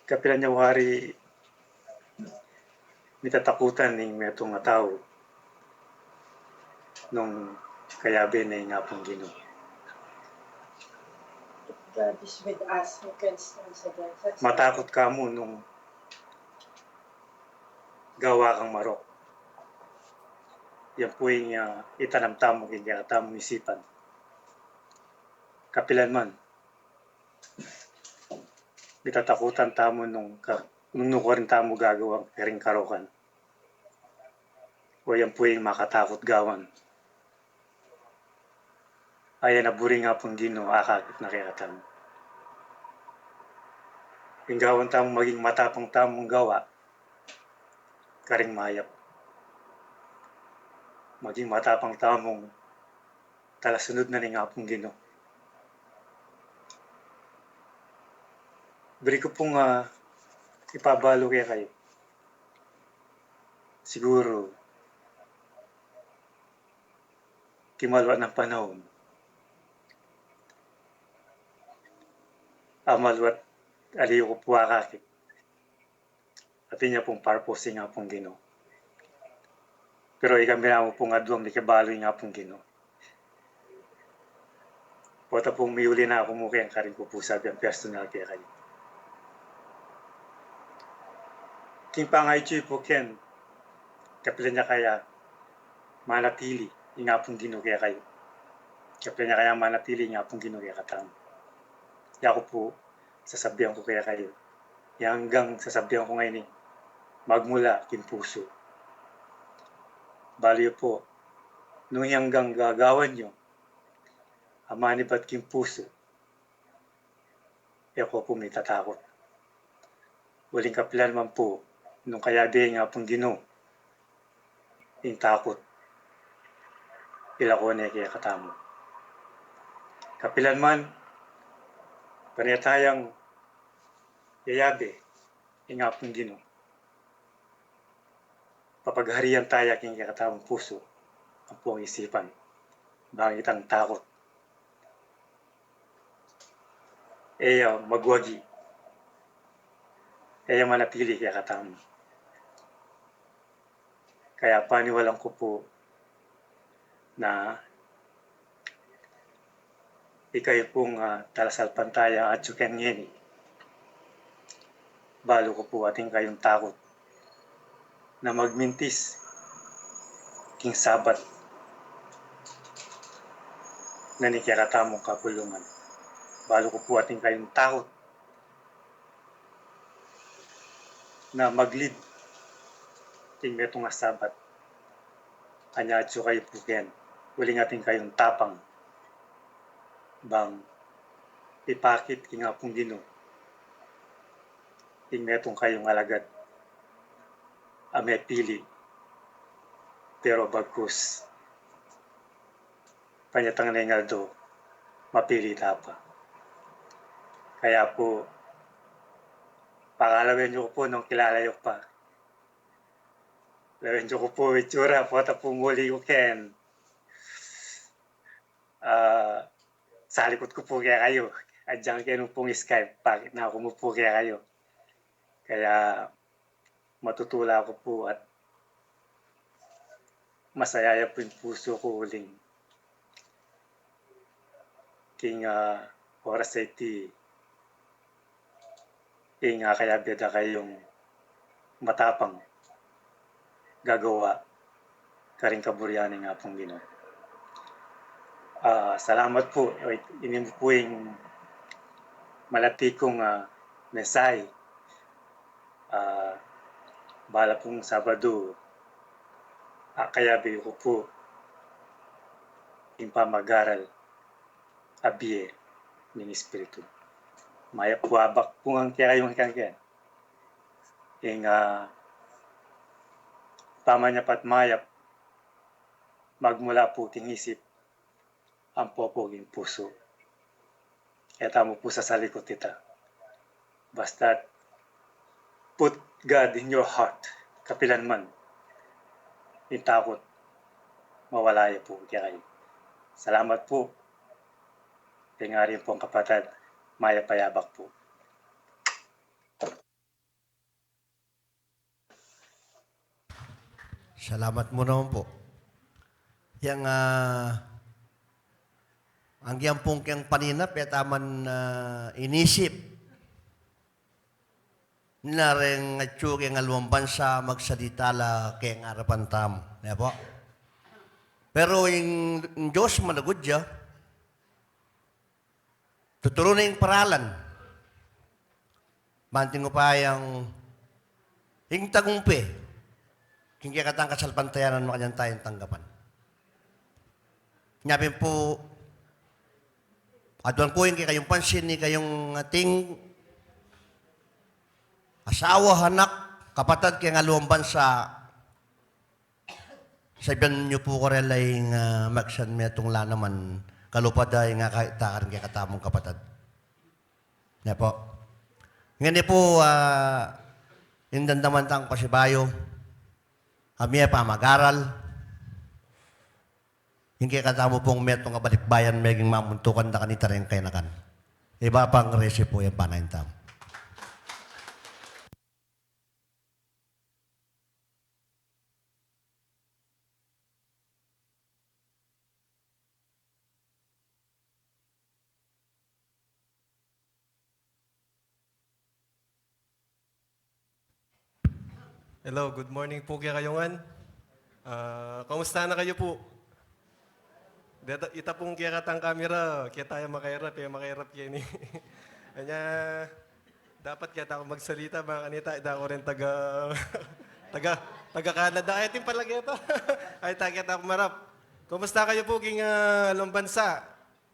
Kapilan ya wari mitatakutan ing metung a tau nung kayabe ne ing Apung Ginu? God is with us, who can stand against us? Matakut ka mu nung gawa kang marok. Yan pu ing, ah, itanam tamu king kekatamung isipan. Kapilan man mitatakutan tamu nung ka-, nung nukarin tamu gagawan karing karokan. O yan pu ing makatakut gawan. Aya na buring Apung Ginu akakit na kekatamu. Ing gawan tamu maging matapang tamung gawa karing mayap. Maging matapang tamung talasunud na ning Apung Ginu. Buri ku pung, ah, ipabalu kekayu. Siguru king maluat nang panaun, a maluat ali ku pu akakit, atin ya pung purpose ing Apung Ginu. Pero ikami namu pung aduang mikabalu ing Apung Ginu. Pota pung miuli na ku mu keng karin ku pu sabian personal kekayu. King pangaityu pu ken, kapilan ya kaya manatili ing Apung Ginu kekayu? Kapilan ya kaya manatili ing Apung Ginu kekatamu? Yaku pu, sasabian ku kekayu, yang anggang sasabian ku ngeni, magmula king pusu. Balu yu pu, nung yang anggang gagawan yu a manibat king pusu, e ko pu mitatakut. Uling kapilan man pu, nung kayabe ing Apung Ginu, ing takut ilako ne kekatamu. Kapilan man, pane tayang yayabe ing Apung Ginu, papagharian taya king kekatamung pusu ampong isipan, bang itang takut e ya magwagi, e ya manatili kekatamu. Kaya paniwalan ku pu na ikayu pung, ah, talasalpantaya atyu ken ngeni, balu ku pu atin kayung takut na magmintis king Sabat neng kekatamung kapulungan. Balu ku pu atin kayung takut na mag-lead king metung a sabat. Anya atyu kayu pu keni uling atin kayung tapang bang ipakit king Apung Ginu ing metung kayung alagad a mepili, pero bagkus panyatang na ing aldo, mapili ta pa. Kaya pu, pakalawen yu ku pu nung kilala yu pa. Lawen yu ku pu itsura, pota pu muli ku keni. Ah, salikut ku pu kekayu. Adyang keni pung Skype, pakit na ku mu pu kekayu. Kaya matutula ku pu at masaya ya pu ing pusu ku uling king, ah, oras a iti, ing, ah, kayabe da kayung matapang gagawa karing kaburian ning Apung Ginu. Ah, salamat pu. Ini pu ing malati kung, ah, mensahe. Ah, bala pung Sabadu, ah, kayabe ku pu ing pamag-aral a bie ning Espiritu. Mayap pu abak pu ngan kekayu ngan keni. Ing, ah, pamanyap at mayap, magmula pu king isip, ampo pu king pusu. E tamu pu sasalikut ita. Basta put God in your heart. Kapilan man, ing takut mawala ya pu kekayu. Salamat pu. Pengari pung kapatad, mayap a yabak pu. Salamat mu naman pu. Yang, ah, anggian pung keng paninap, e ta man, ah, inisip na reng atyu keng aluang bansa magsalita la keng arapan tamu, ne pu? Pero ing, ing Dios malugud ya, tuturu na ing paralan. Banting upaya yang ing tagumpe king kekatang kasalpantayanan makanyan tayang tanggapan. Nya pin pu, aduan ku ing kekayung pansin ning kekayung ating asawa, anak, kapatad keng aluang bansa, sabian yu pu karela ing, ah, magsan metung la naman kalupad a ing akakit da karing kekatamung kapatad. Ne pu? Ngeni pu, ah, ing damdaman tang pasibayu a mie pamag-aral, ing kekatamu pung metung a balikbayan meging mamuntukan da kanita reng kayanakan. Ibpa, pangaresi pu yang panayan tamu. Hello, good morning pu kekayu ngan. Ah, kamusta na kayu pu? Deta, ita pung kekatang kamera, keta ya makairap, e makairap keni. Anya, dapat keta ku magsalita, bang kanita, ita ku rin taga, taga, taga Canada. Ay, atin pala keta. Ay, ta keta ku marap. Kamusta kayu pu king, ah, aluang bansa?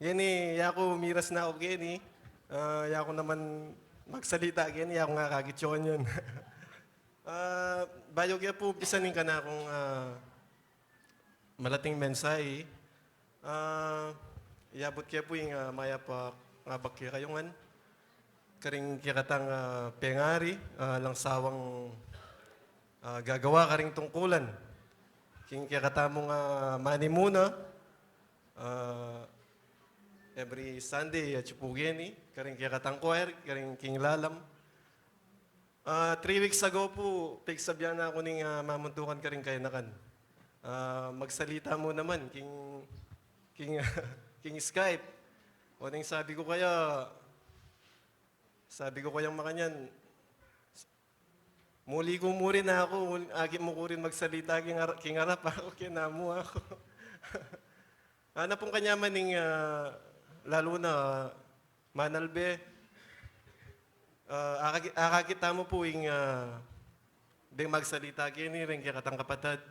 Keni, yaku miras na ku keni. Ah, yaku naman magsalita keni, yaku nga kagitsuan yan. Ah, bayu ke pu umpisan ing kanakung, ah, malating mensahe, ah, iyabut ke pu ing, ah, mayap a abak kekayu ngan karing kekatang, ah, pengari, ah, alang sawang, ah, gagawa karing tungkulan. King kekatamung, ah, manimuna, ah, every Sunday, atyu pu keni, karing kekatang choir, karing king lalam. Ah, three weeks ago pu, pigsabian na ku ning, ah, mamuntukan karing kayanakan. Ah, magsalita mu naman, king, king, king Skype. O, ning sabi ku kaya, sabi ku kayang makanyan, muli ku mu rin aku, muli, aki mu ku rin magsalita, king ara-, king arap aku, kinamu aku. Ana pung kanyaman ing, ah, lalu na, ah, manalbe. Ah, akaki-, akakit tamu pu ing, ah, deng magsalita keni reng kekatang kapatad.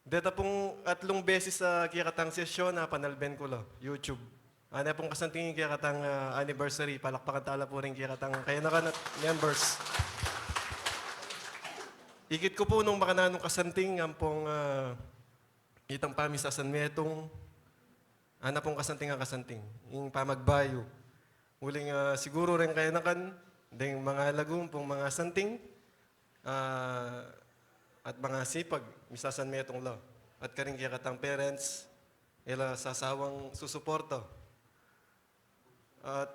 Deta pung atlung beses a kekatang sesyon a panalben ku la, YouTube. Ana pung kasanting ing kekatang, ah, anniversary, palakpakan tala pu reng kekatang kayanakan at members. Ikit ku pu nung makananung kasanting ampong, ah, itang pamisasan metung, ana pung kasanting a kasanting, ing pamagbayu. Uling, ah, siguru reng kayanakan, deng mangalagu ampong mangasanting, ah, at mangasipag, misasan metung la. At karing kekatang parents, e la sasawang susuporta. At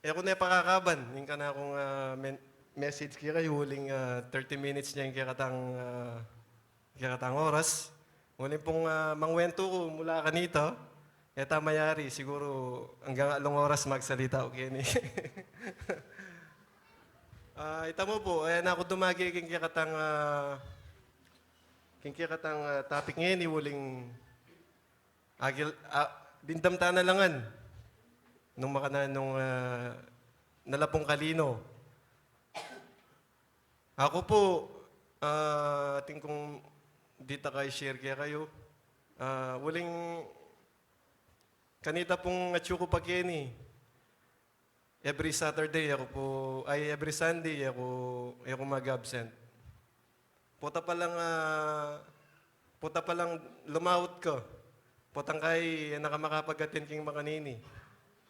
e ku ne pakakaban ing kanakung, ah, men-, message kekayu uling, ah, thirty minutes ne ing kekatang, ah, kekatang oras. Uling pung, ah, mangwentu ku mula kanita, e ta mayari, siguru anggang atlung oras magsalita ku keni. Ah, ita mu pu, e na ku dumage king kekatang, ah, king kekatang, ah, topic ngeni uling agil, ah, dimdam ta na la ngan nung makananung, ah, nalapung kalino. Aku pu, ah, atin kung ditak a i-share kekayu. Ah, uling kanita pung atyu ku pa keni, every Saturday aku pu, ay, every Sunday aku, aku mag-absent. Pota palang, ah, pota palang lumaut ka. Potang kai, e na ka makapag-attend king makanini.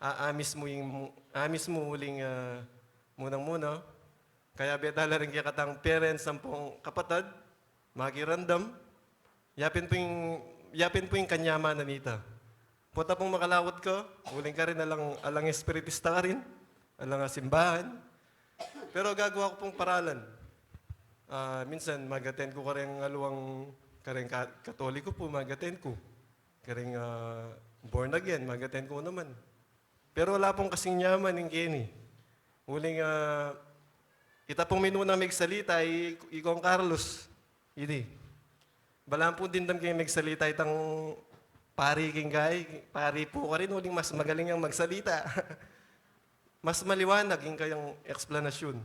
A-, amis mu ing, amis mu uling, ah, munang-muna. Kayabe ta la ring kekatang parents ampong kapatad, makiramdam. Yapin pu ing, yapin pu ing kanyamanan nita. Pota pung makalaut ka, uling karin alang, alang espiritista karin, alang simbahan. Pero gagawa ku pung paralan. Ah, minsan mag-attend ku kareng aluang, kareng ka-, Katoliko pu, mag-attend ku. Kareng, ah, born again, mag-attend ku naman. Pero ala pung kasing nyaman ing keni. Uling, ah, ita pung minunang megsalita i, i Kong Carlos. Ini. Balamu pung dimdam keng megsalita itang pari king kai, pari pu karin, uling mas magaling yang magsalita. Mas maliwanag ing kayang eksplanasyun.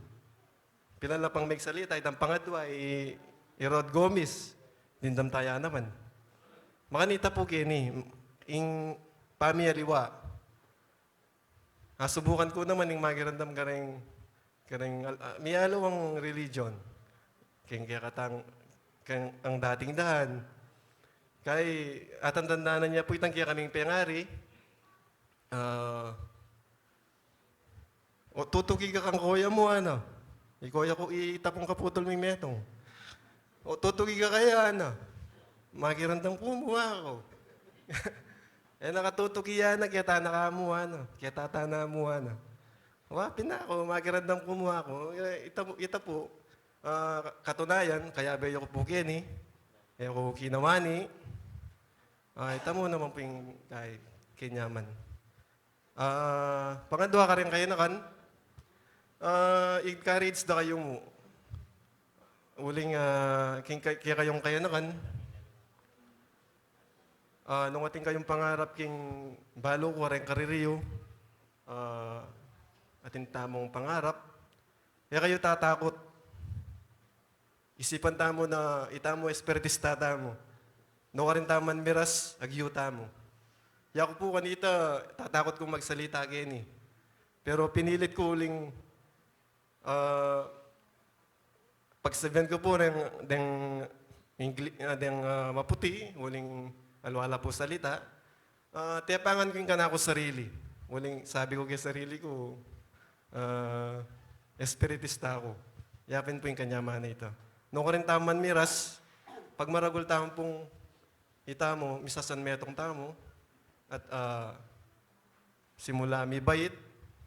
Pilan la pang megsalita, itang pangadwa, i, i Rod Gomez. Dimdam taya naman. Makanita pu keni, ing pamialiwa. Ah, subukan ku naman ing makiramdam kareng, kareng, ah, mialiwang religion. Keng kekatang, keng ang dating daan. Kay, atandandanan ya pu itang kekaming pengari. Ah, o, tutuki ka kang koya mu, ana. I koya ku, ita pung kaputul ming metung. O, tutuki ka kaya, ana. Makiramdam ku mu aku. E na ka tutuki, ana, keta na ka mu, ana. Keta ta na mu, ana. Wa, pin aku, makiramdam ku mu aku. E, ita pu, ita pu, ah, katunayan, kayabe yu ku pu keni. E ku kinawani. Ah, ita mu naman pu ing kai, kenyaman. Ah, pangadwa, kareng kayanakan, ah, encourage da kayu mu. Uling, ah, king kay-, kekayung kayanakan, ah, nung atin kayung pangarap king balu ku kareng kariri yu, ah, atin tamung pangarap, e kayu tatakut. Isipan tamu na itamu espiritista tamu. Nukarin tamu man miras, agyu tamu. Yaku pu kanita, tatakut kung magsalita keni. Pero pinilit ku uling, ah, pagsabian ku pu deng, deng Ingli-, ah, deng, ah, maputi, uling aliwa la pu salita. Ah, tepangan ku ing kanakung sarili. Uling sabi ku keng sarili ku, ah, espiritista ku. Yapin pu ing kanyamanan na ita. Nukarin tamu man miras, pagmaragul tamu pung itamu, misasan metung tamu, at, ah, simula mibait,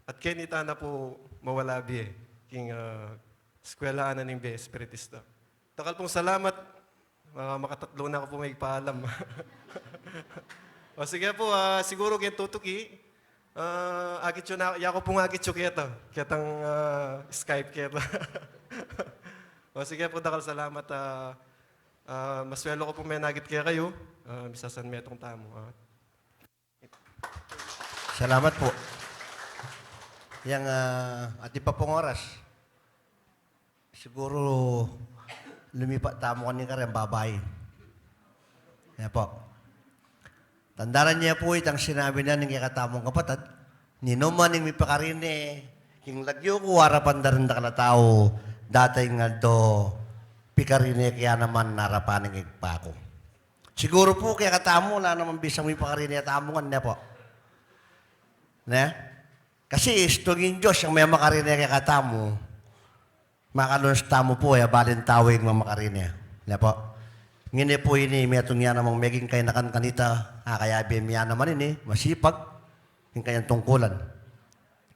at keni ta na pu mawala bie, king, ah, eskwelahan na ning bie espiritista. Dakal pung salamat. Ah, makatatlu na ku pu magpaalam. O sige pu, ah, siguru keng tutuki, ah, akit yu na, yaku pung akit yu keta, ketang, ah, Skype keta. O sige pu, dakal salamat, ah, Ah, maswelo ku pung menagit kekayu. Ah, misasanmetung tamu. Ah. Salamat pu. Yang, ah, atin pa pung oras. Siguru lumipat tamu kani kareng babai. Ya pu. Tandanan ye pu itang sinabi na ning kekatamung kapatad, ninuman ing mipakarine king lagyu ku arapan da ring dakal a tau, deta ing aldo pikarine ke ya naman arapan ning Ibpa ku. Siguru pu kekatamu, ala naman bisang mipakarine tamu ngan, ne pu? Ne? Kasi istung ing Dios yang memakarine kekatamu. Makalunus tamu pu, e balin tau ing mamakarine. Ne pu? Ngeni pu ini, metung ya namang meging kainakan kanita, a kayabe mi ya naman ini, masipag ing kayang tungkulan.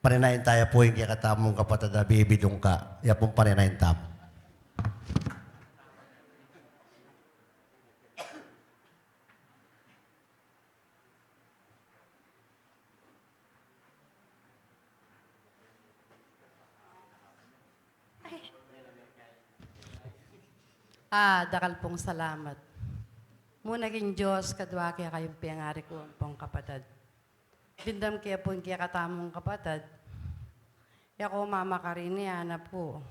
Paninayan taya pu ing kekatamung kapatad a bibidung ka, ya pung paninayan tamu. Ah, dakal pung salamat. Muna king Dios, kadua kekayung pengari ku ampong kapatad. Dimdam ke pu ing kekatamung kapatad. E ku mamakarine, ana pu.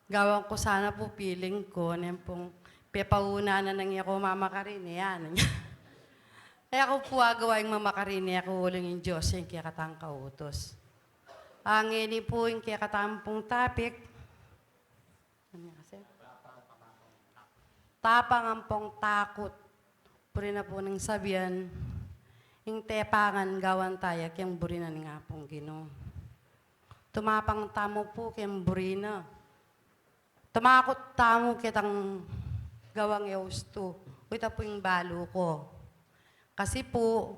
Gawan ku sana pu feeling ku, neng pung pepauna na nang e ku mamakarine, ana. E ku pu agawa ing mamakarine ku uling ing Dios ing kekatang kautus. Ngeni pu ing kekatamung topic. Tapang ampong takut. Buri na pu nang sabian, ing tepangan gawan taya keng buri na ning Apung Ginu. Tumapang tamu pu keng buri na. Tumakut tamu ketang gawang e ustu. Ita pu ing balu ku. Kasi pu,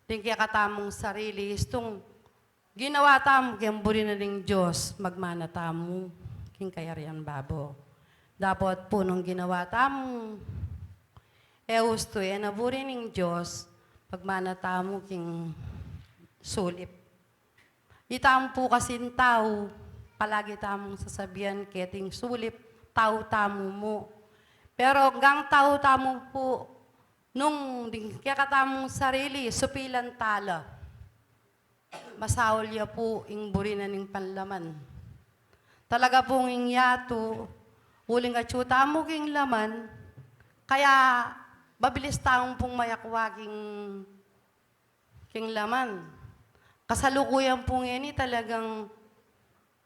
ding kekatamung sarili, istung ginawa tamu keng buri na ning Dios, magmana tamu king kayarian babo. Dapot pu nung ginawa tamu e ustu, e na buri ning Dios, magmana tamu king sulip. Itamu pu kasing tau, palagi tamung sasabian keting sulip, tau tamu mu. Pero anggang tau tamu pu, nung ding kekatamung sarili, supilan tala. Masaul ya pu ing buri na ning panlaman. Talaga pung ing yatu, uling atyu tamu king laman, kaya mabilis tamu pung mayakwa king, king laman. Kasalukuyan pu ngeni talagang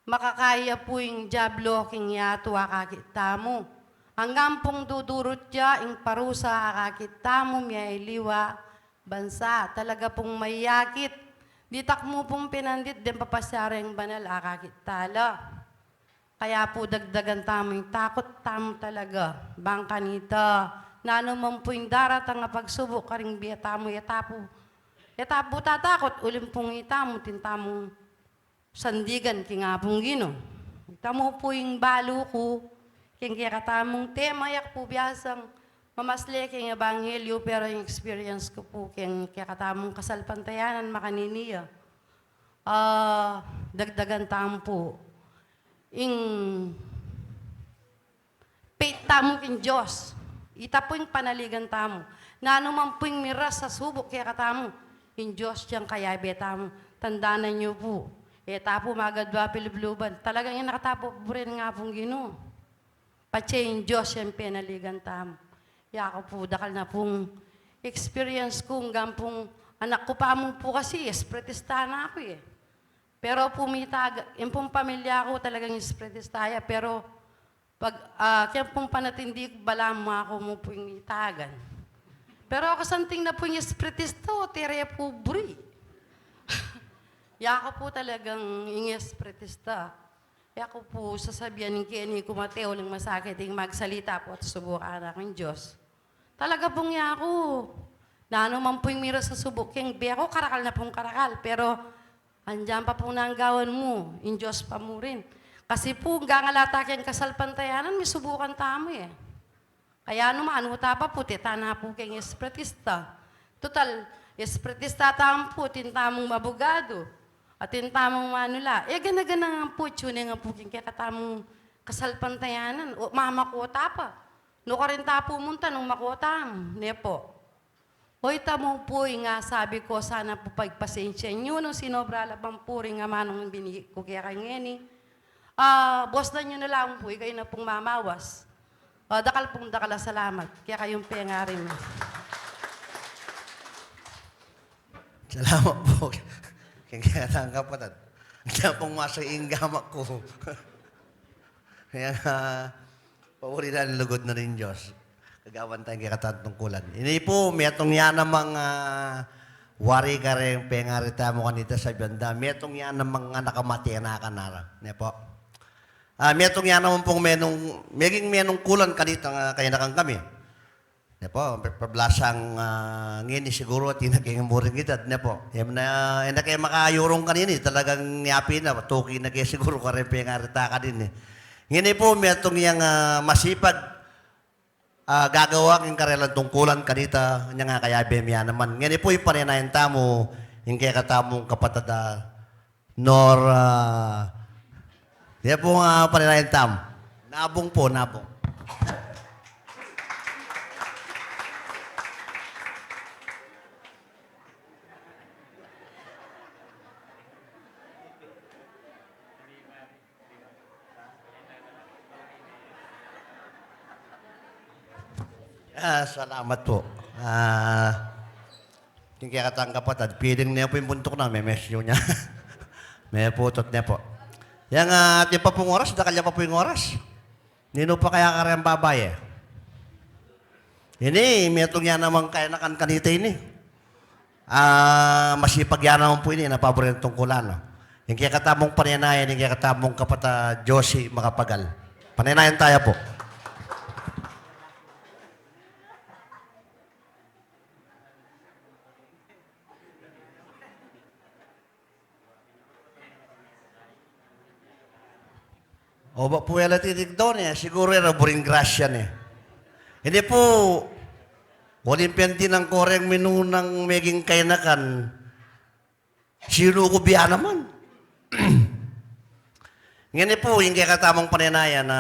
makakaya pu ing diablo king yatu akakit tamu. Anggang pung dudurut ya ing parusa akakit tamu, miyaliwa bansa, talaga pung mayakit. Ditak mu pung pinandit deng papasya reng banal akakit tala. Kaya pu dagdagan tamu ing takut tamu talaga. Bang kanita, nanu man pu ing daratang a pagsubuk karing bie tamu, e ta pu, e ta pu tatakut, uling pung itamu, atin tamung sandigan king Apung Ginu. Itamu pu ing balu ku, keng kekatamung tema, e ku pu biasang mamasle keng ebanghelyu, pero ing experience ku pu keng kekatamung kasalpantayanan makanini ya. Ah, dagdagan tamu pu ing faith tamu king Dios. Ita pu ing panaligan tamu. Nanu man pu ing miras a subuk kekatamu, ing Dios yang kayabe tamu. Tandanan yu pu, e ta pu magadwa pilubluban. Talagang ing kekatamu buri ning Apung Ginu. Patse ing Dios yang penaligan tamu. Yaku pu, dakal na pung experience ku, anggang pung anak ku pa mu pu kasi, espiritista na ku e. Pero pu mitagan, ing pung pamilya ku talagang espiritista ya, pero pag, ah, keng pung panatindi ku, balamu aku mu pu ing mitagan. Pero kasanting na pu ing espiritista, o tere pu buri. Yaku pu talagang ing espiritista. Yaku pu sasabian ing keni ku mate, uling masakit ing magsalita pu at subukan na king Dios. Talaga pung yaku. Nanu man pu ing miras a subuk keng bie ku, karakal na pung karakal. Pero andiyan pa pu nang gawan mu, ing Dios pa mu rin. Kasi pu, anggang ala ta keng kasalpantayanan, misubukan tamu e. Kaya nu man, anu ta pa pu, teta na pu keng espiritista. Tutal, espiritista tamu pu, atin tamung abugadu, atin tamung manula. E gana-gana ngan pu, atyu ne ngan pu keng kekatamung kasalpantayanan. O, mamaku ta pa. Nukarin ta pu munta nung makuta, ne pu. O ita mu pu ing, ah, sabi ku, sana pu pagpasensyahan yu nung sinobra la pang puri ing amanung binigay ku keka ngeni. Ah, bosnan yu na lang pu, ikayu na pung mamawas. Ah, dakal pung dakal a salamat kekayung pengari mi. Salamat pu. Keng kekatang kapatad. Kaya pung masa ing gamat ku. Kaya nga, pauri na ning lugud na ning Dios. Gagawan taya ing kekatang tungkulan. Ini pu, metung ya namang, ah, wari kareng pengari tamu kanita, sabian da, metung ya namang anak a matinakan na ra. Ne pu. Ah, metung ya naman pung menung, meging menungkulan kanita nga kayanakan kami. Ne pu, pe-, pablasang, ah, ngeni siguru atin na keng muring edad, ne pu. E na, e na ke makayurung kanini, talagang yapi na, tuki na ke siguru kareng pengari ta kanini. Ngeni pu, metung yang, ah, masipag, ah, gagawa king karelang tungkulan kanita, nya nga kayabe mi ya naman. Ngeni pu, ing panenayan tamu, ing kekatamung kapatad a Nor, ah, ya pu nga panenayan tamu. Nabung pu, nabung. Ah, salamat pu. Ah, ing kekatang kapatad, piling ne pu ing buntuk na, me-miss yu ne. Meputut ne pu. Yang, ah, atin pa pung oras, dakal ya pa pu ing oras. Ninu pa kaya kareng babayi? Ini, metung ya namang kayanakan kanita ini. Ah, masipag ya naman pu ini, napabor yang tungkulan, no? Ing kekatamung panenayan, ing kekatamung kapatad Josie Macapagal. Panenayan taya pu. O ba pu e la titigdo ne, siguru e ra buring grasya ne. Ini pu, uling pentinang koreng minunang meging kayanakan, sinuku biya naman. Ngeni pu, ing kekatamung panenayan na,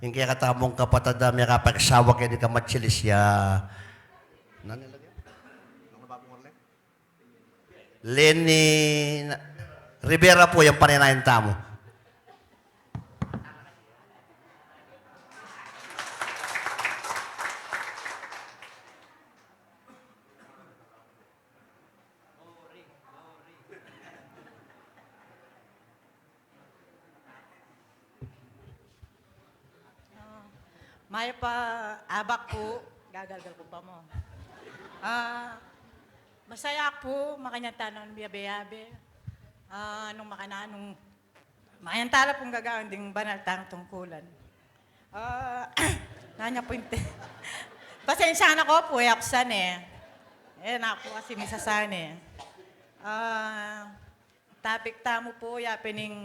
ing kekatamung kapatad a mekapagsawa keni kamatsilis ya. Nanu lagi? Leni Rivera pu yang panenayan tamu. Ah, mayap a abak pu, gagalgal ku pa mu. Ah, masaya ku pu, makanyan tana nung miyabe-yabe. Ah, nung makananu, makanyan tala pung gagawan ding banal tang tungkulan. Ah, nanu pu ing te-, pasensya na ko pu, e ku sane. E na ku kasi misasane. Ah, topic tamu pu, ya pin ing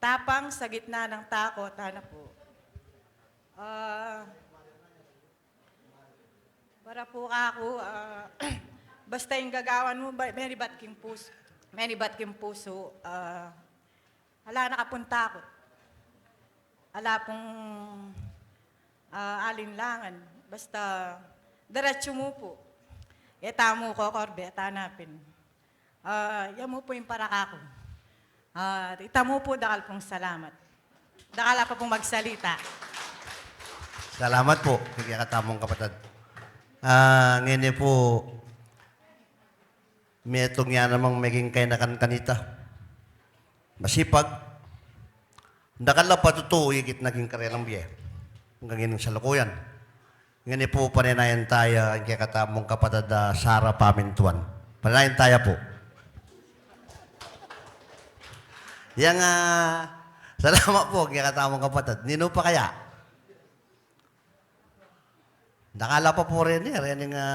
tapang sa gitna ng takot, ana pu. Ah, para pu kaku, ah, basta ing gagawan mu, ba-, menibat king pusu, menibat king pusu, ah, ala na ka pung takut. Ala pung, ah, alinlangan. Basta diretsu mu pu. E tamu kokorbe at hanapin. Ah, ya mu pu ing para kaku. Ah, ita mu pu, dakal pung salamat. Dakal a pa pung magsalita. Salamat pu, kekatamung kapatad. Ah, ngeni pu, metung ya namang meging kayanakan kanita. Masipag, dakal a patutu ikit na king karelang bie. Anggang ining salukuyan. Ngeni pu, panenayan taya ing kekatamung kapatad a Sara Pamintuan. Panenayan taya pu. Yang, ah, salamat pu, ing kekatamung kapatad. Ninu pa kaya? Dakal a pa pu reni, reni nga.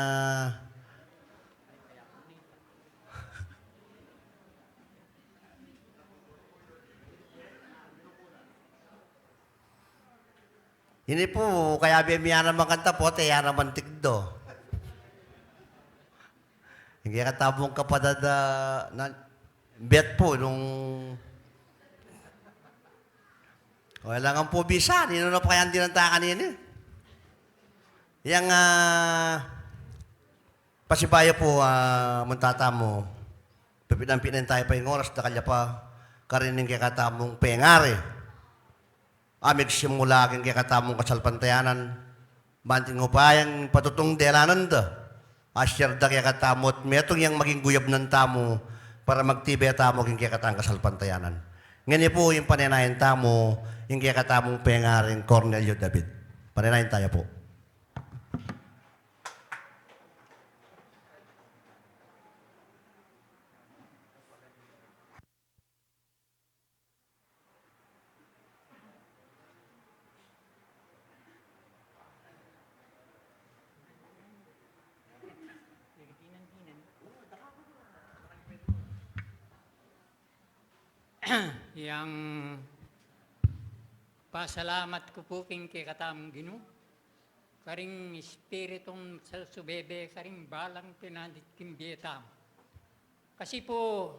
Ini pu, kayabe mi ya naman kanta pu, te ya naman tikdo. Ing kekatamung kapatad a, na, bet pu, nung, o, alang pu bisa, ninu na pa kaya ing dinantakan ini? Yang, ah, pasibayu pu, ah, munta tamu, pipinampinan tayu pa ing oras, dakal ya pa, karin ing kekatamung pengari. A, migsimula king kekatamung kasalpantayanan, banting upayang patutung delanan da. A, share da kekatamu at metung yang maging guyabnan tamu para magtibe tamu king kekatang kasalpantayanan. Ngeni pu, ing panenayan tamu, ing kekatamung pengaring Cornelio David. Panenayan taya pu. Yang pasalamat ku pu king kekatamung Ginu, karing Espiritung susubebe, karing balang pinandit king bie tamu. Kasi pu,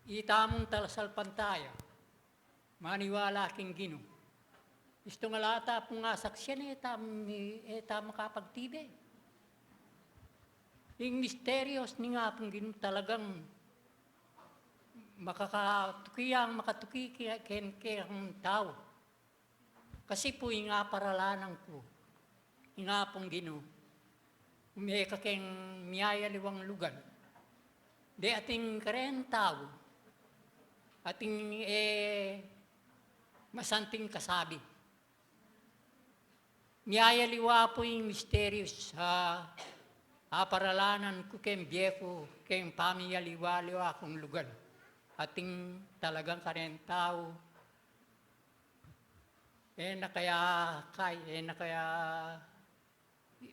itamung talasalpantaya, maniwala king Ginu, istung ala ta pung asaksian, e ta, e ta makapagtibe. Ing misterios ning Apung Ginu talagang makakatuki yang makatuki ke-, ken, keng tau. Kasi pu ing aparalanan ku, ing Apung Ginu, mekakeng miyayaliwang lugal. De atin kareng tau, atin, e, masanting kasabi. Miyayaliwa pu ing misterios a aparalanan ku keng bie ku, keng pamiyaliwa-liwa kung lugal. Atin talagang kareng tau, e na kaya kay, e na kaya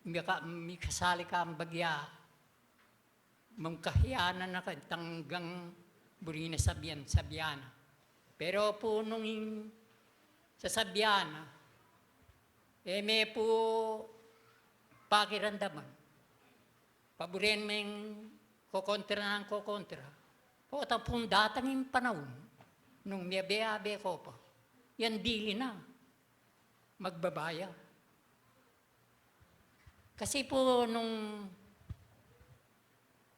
mika-, mikasali kang bagya, mangkahiyanan na kantang buri na sabian-sabian na. Pero pu nung ing sasabian na, e me pu pakiramdaman. Paburen meng kokontra nang kokontra. Pota pung datang ing panaun, nung miyabe-abe ko pa, yang dili na magbabaya. Kasi pu nung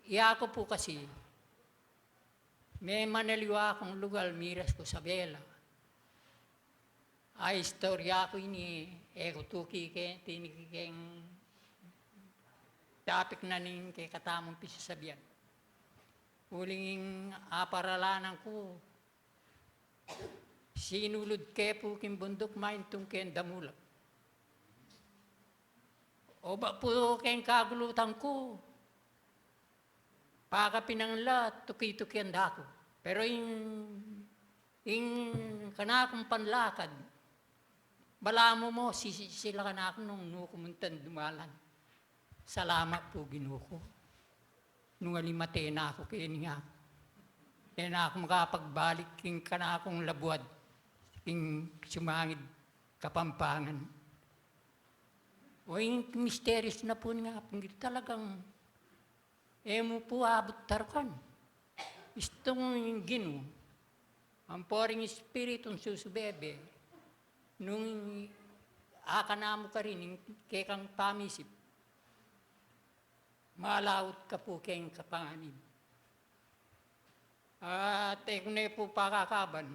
iya ku pu kasi, me manaliwa kung lugal, miras ku Isabela. A, istorya ku ini, e ku tuki ke, tiniki keng topic na ning kekatamung pisasabian. Uling ing aparalanan ku, sinulud ke pu king bunduk, maintung keng damulag. Oba pu keng kagulutan ku, pakapinangan la, tuki-tukian da ku. Pero ing, ing kanakung panlakad, balamu mu, sisi-, sisilakan na ku nung nu ku muntan dumalan. Salamat pu, Ginu ku, nung alimate na ku keni, a, e na ku makapagbalik king kanakung labuad, king sumangid Kapampangan. O, ing misterios na pu ning Apung Ginu talagang e mu pu abut tarukan. Istung ing Ginu, ampo ring Espiritung susubebe, nung akana mu karin ing kekang pamisip, malaut ka pu keng kapanganib. At e ku ne pu pakakaban,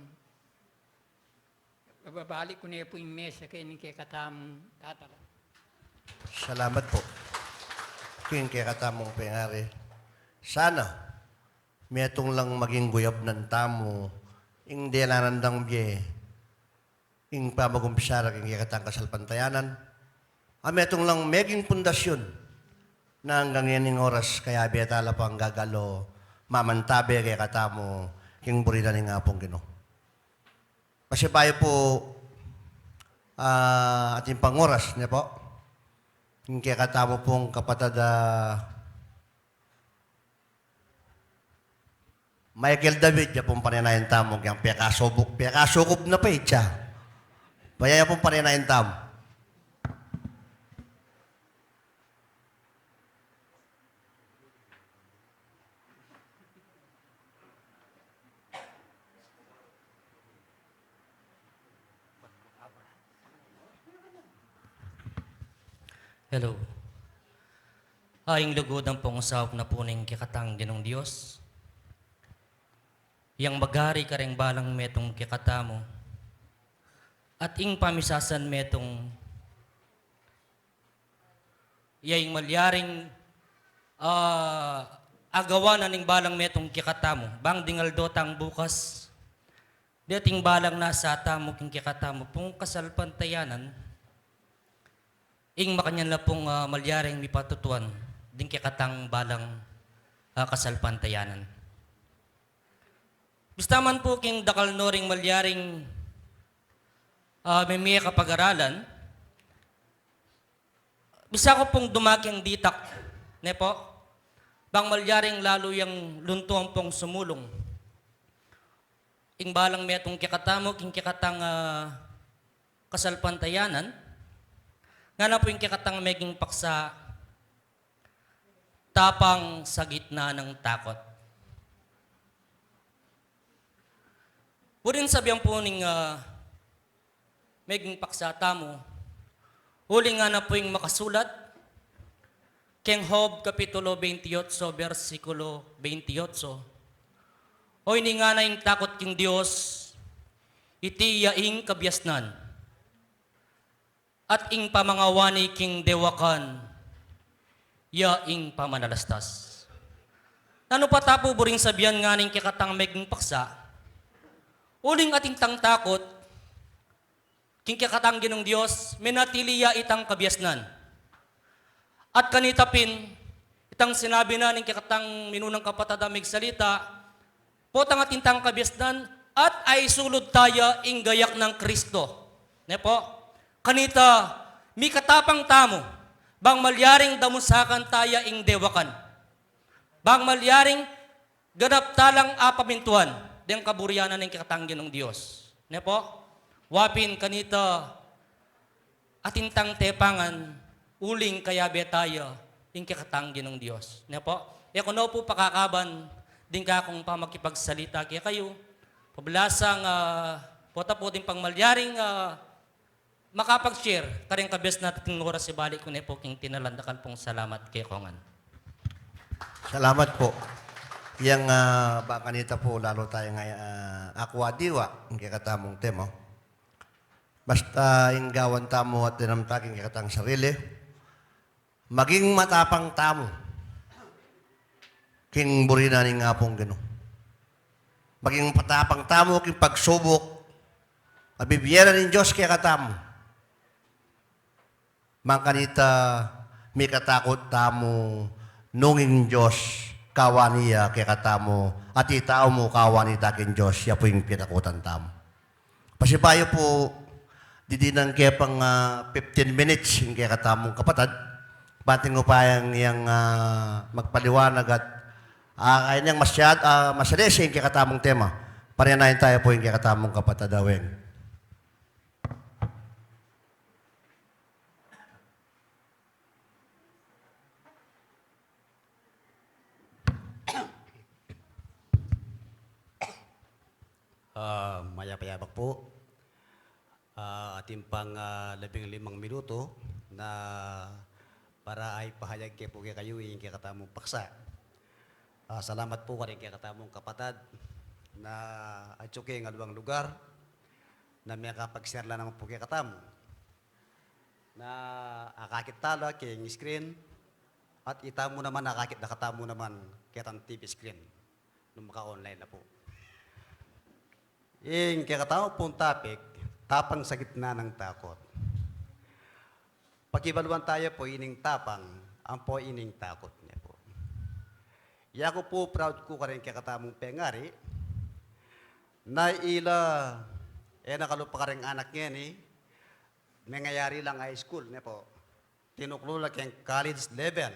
babalik ku ne pu ing mesa keni kekatamung tatala. Salamat pu. King kekatamung pengari. Sana metung lang maging guyabnan tamu ing delanan dang bie, ing pamagumpisa da king kekatang kasalpantayanan, a metung lang meging pundasyun na anggang ining oras, kayabe tala pang gagalu, mamantabe kekatamu king buri na ning Apung Ginu. Pasibayu pu, a, atin pang oras, ne pu? Ing kekatamu pung kapatad a Michael David, ya pung panenayan tamu, yang pekasubu-, pekasukup na pa itsa. Baya ya pung panenayan tamu. Hello. Ing lugud ampong saup na pu ning kekatang Ginung Dios, yang magari karing balang metung kekatamu, at ing pamisasan metung, ya ing malyaring, ah, agawan na ning balang metung kekatamu, bang ding aldo tang bukas, deting balang nasa tamu king kekatamu pung kasalpantayanan, ing makanyan la pung, ah, malyaring mipatutuan ding kekatang balang, ah, kasalpantayanan. Bista man pu king dakal no ring malyaring, ah, mimie kapag-aralan, bisa ku pung dumaking ditak, ne po? Bang malyaring lalu yang luntuan pung sumulung ing balang metung kekatamu, king kekatang, ah, kasalpantayanan, ngana pu ing kekatang meging paksa, tapang sa gitna ng takot. Buring sabian pu ning, ah, meging paksa tamu, uling ngana pu ing makasulat keng Job Kapitulo veintiocho, bersikulo veintiocho, o ini ngana ing takot king Dios, iti ya ing kabiasnan, at ing pamangawani king dewakan, ya ing pamanalastas. Nanu pa ta pu buring sabian ngana ning kekatang meging paksa, uling atin tang takot king kekatang Ginung Dios, menatili ya itang kabiasnan. At kanita pin, itang sinabi na ning kekatang minunang kapatad a megsalita, potang atin tang kabiasnan, at aisulud taya ing gayak nang Kristo. Ne po? Kanita, mikatapang tamu, bang malyaring damusakan taya ing dewakan. Bang malyaring ganap ta lang apamintuan deng kaburian na ning kekatang Ginung Dios. Ne po? Wa pin kanita, atin tang tepangan, uling kayabe taya ing kekatang Ginung Dios. Ne po? E ku no pu pakakaban ding kakung pamagkipagsalita kekayu. Pabalasang, ah, pota pu ding pang malyaring, ah, makapag-share karing kabiasnan at ating oras, ibalik ku ne pu king tinalandakal pung salamat keko ngan. Salamat po. Yang, ah, bang kanita pu lalu tayang, ah, akwa diwa ing kekatamung tema. Basta ing gawan tamu at dinamta king kekatang sarili, maging matapang tamu king buri na ning Apung Ginu. Maging matapang tamu king pagsubuk a bibie na ning Dios kekatamu. Bang kanita, mikatakut tamu nung ing Dios kawan ya kekatamu, at itamu kawan ita king Dios, ya pu ing pitakutan tamu. Pasibayu pu, didi nang kepang, ah, fifteen minutes ing kekatamung kapatad. Bang atin upayang yang, ah, magpaliwanag at, ah, kaya niyang masyad-, ah, masyadesi ing kekatamung tema. Parianayan taya pu ing kekatamung kapatad a Weng. Ah, mayap a yabak pu. Ah, atin pang, ah, labing limang minutu na para aipahayag ke pu kekayu ing kekatamung paksa. Ah, salamat pu karing kekatamung kapatad na atyu keng aluang lugar na mekapag-share la naman pu kekatamu. Na akakit tala keng screen, at itamu naman akakit da katamu naman ketang T V screen nung maka-online na pu. Ing kekatamu pung topic, tapang sa gitna ng takot. Pakibaluan taya pu ining tapang ampo ining takot ne pu. Yaku pu, proud ku karing kekatamung pengari na ila e na kalupa karing anak ngeni, mengayari lang high school ne pu. Tinuklu la keng college level.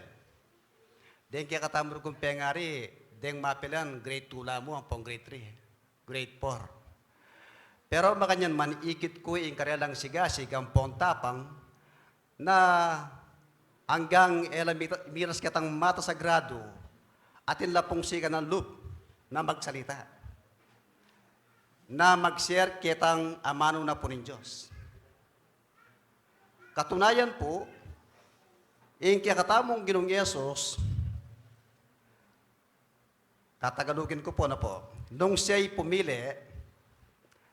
Deng kekatamu rugung pengari, deng mapilan grade two la mu ampong grade three, grade four. Pero makanyan man, ikit ku ing karelang sigasig ampong tapang na anggang e la mita-, miras ketang mata sa gradu, atin la pung sikan a lub na magsalita, na mag-share ketang amanu na pu ning Dios. Katunayan pu, Ing kekatamung Ginung Jesus, tatagalugin ku pu na pu, nung siya'y pumili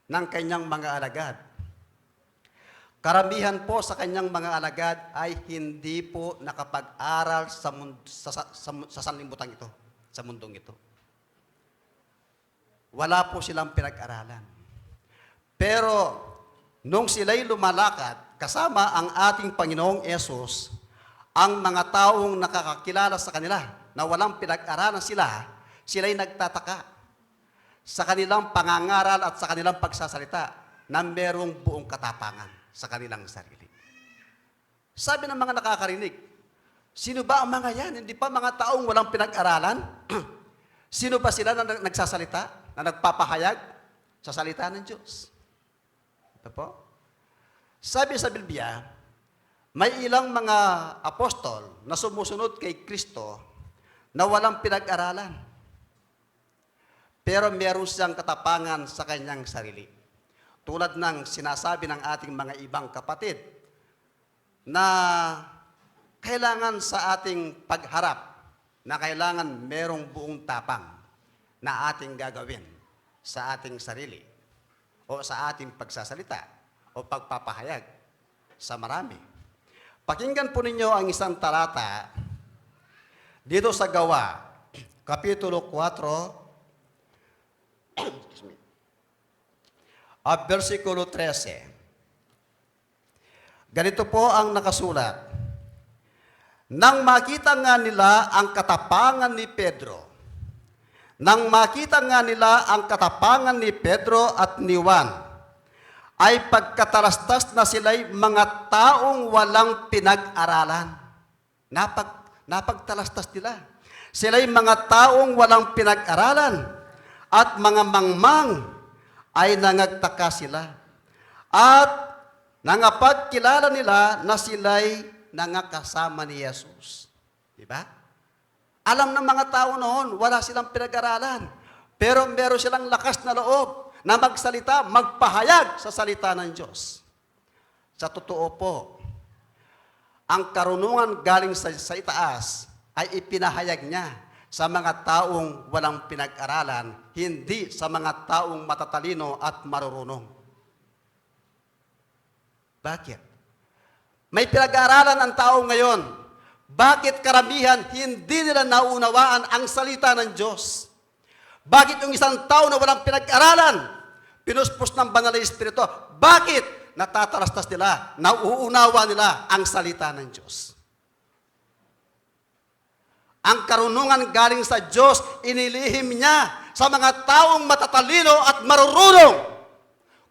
ng kanyang mga alagad, karamihan po sa kanyang mga alagad ay hindi po nakapag-aral sa mun-, sa, sa, sa, sa sanlibutan ito, sa mundong ito. Wala po silang pinag-aralan. Pero nung sila'y lumalakad kasama ang ating Panginoong Yesus, ang mga taong nakakakilala sa kanila na walang pinag-aralan sila, sila'y nagtataka sa kanilang pangangaral at sa kanilang pagsasalita na merong buong katapangan sa kanilang sarili. Sabi ng mga nakakarinig, "Sino ba ang mga yan? Hindi pa mga taong walang pinag-aralan? Sino ba sila na nag-, nagsasalita, na nagpapahayag sa salita ng Diyos?" Ito po. Sabi sa Biblia, may ilang mga apostol na sumusunod kay Kristo na walang pinag-aralan. Pero meron siyang katapangan sa kanyang sarili. Tulad ng sinasabi ng ating mga ibang kapatid na kailangan sa ating pagharap na kailangan merong buong tapang na ating gagawin sa ating sarili o sa ating pagsasalita o pagpapahayag sa marami. Pakinggan po ninyo ang isang talata dito sa Gawa, Kapitulo kuwatro, excuse me, at bersikulo trese. Ganito po ang nakasulat, "Nang makita nga nila ang katapangan ni Pedro, nang makita nga nila ang katapangan ni Pedro at ni Juan, ay pagkatalastas na sila'y mga taong walang pinag-aralan." Napag-, napagtalastas nila. Sila'y mga taong walang pinag-aralan at mga mangmang, ay nangagtaka sila. At nangapagkilala nila na sila'y nangakasama ni Jesus. Di ba? Alam ng mga tao noon, wala silang pinag-aralan. Pero meron silang lakas na loob na magsalita, magpahayag sa salita ng Diyos. Sa totoo po, ang karunungan galing sa, sa itaas ay ipinahayag niya sa mga taong walang pinag-aralan, hindi sa mga taong matatalino at marurunong. Bakit? May pinag-aaralan ang tao ngayon. Bakit karamihan hindi nila nauunawaan ang salita ng Diyos? Bakit yung isang tao na walang pinag-aralan, pinuspos ng Banal na Espiritu, bakit natatalastas nila, nauunawa nila ang salita ng Diyos? Ang karunungan galing sa Diyos, inilihim niya sa mga taong matatalino at marurunong,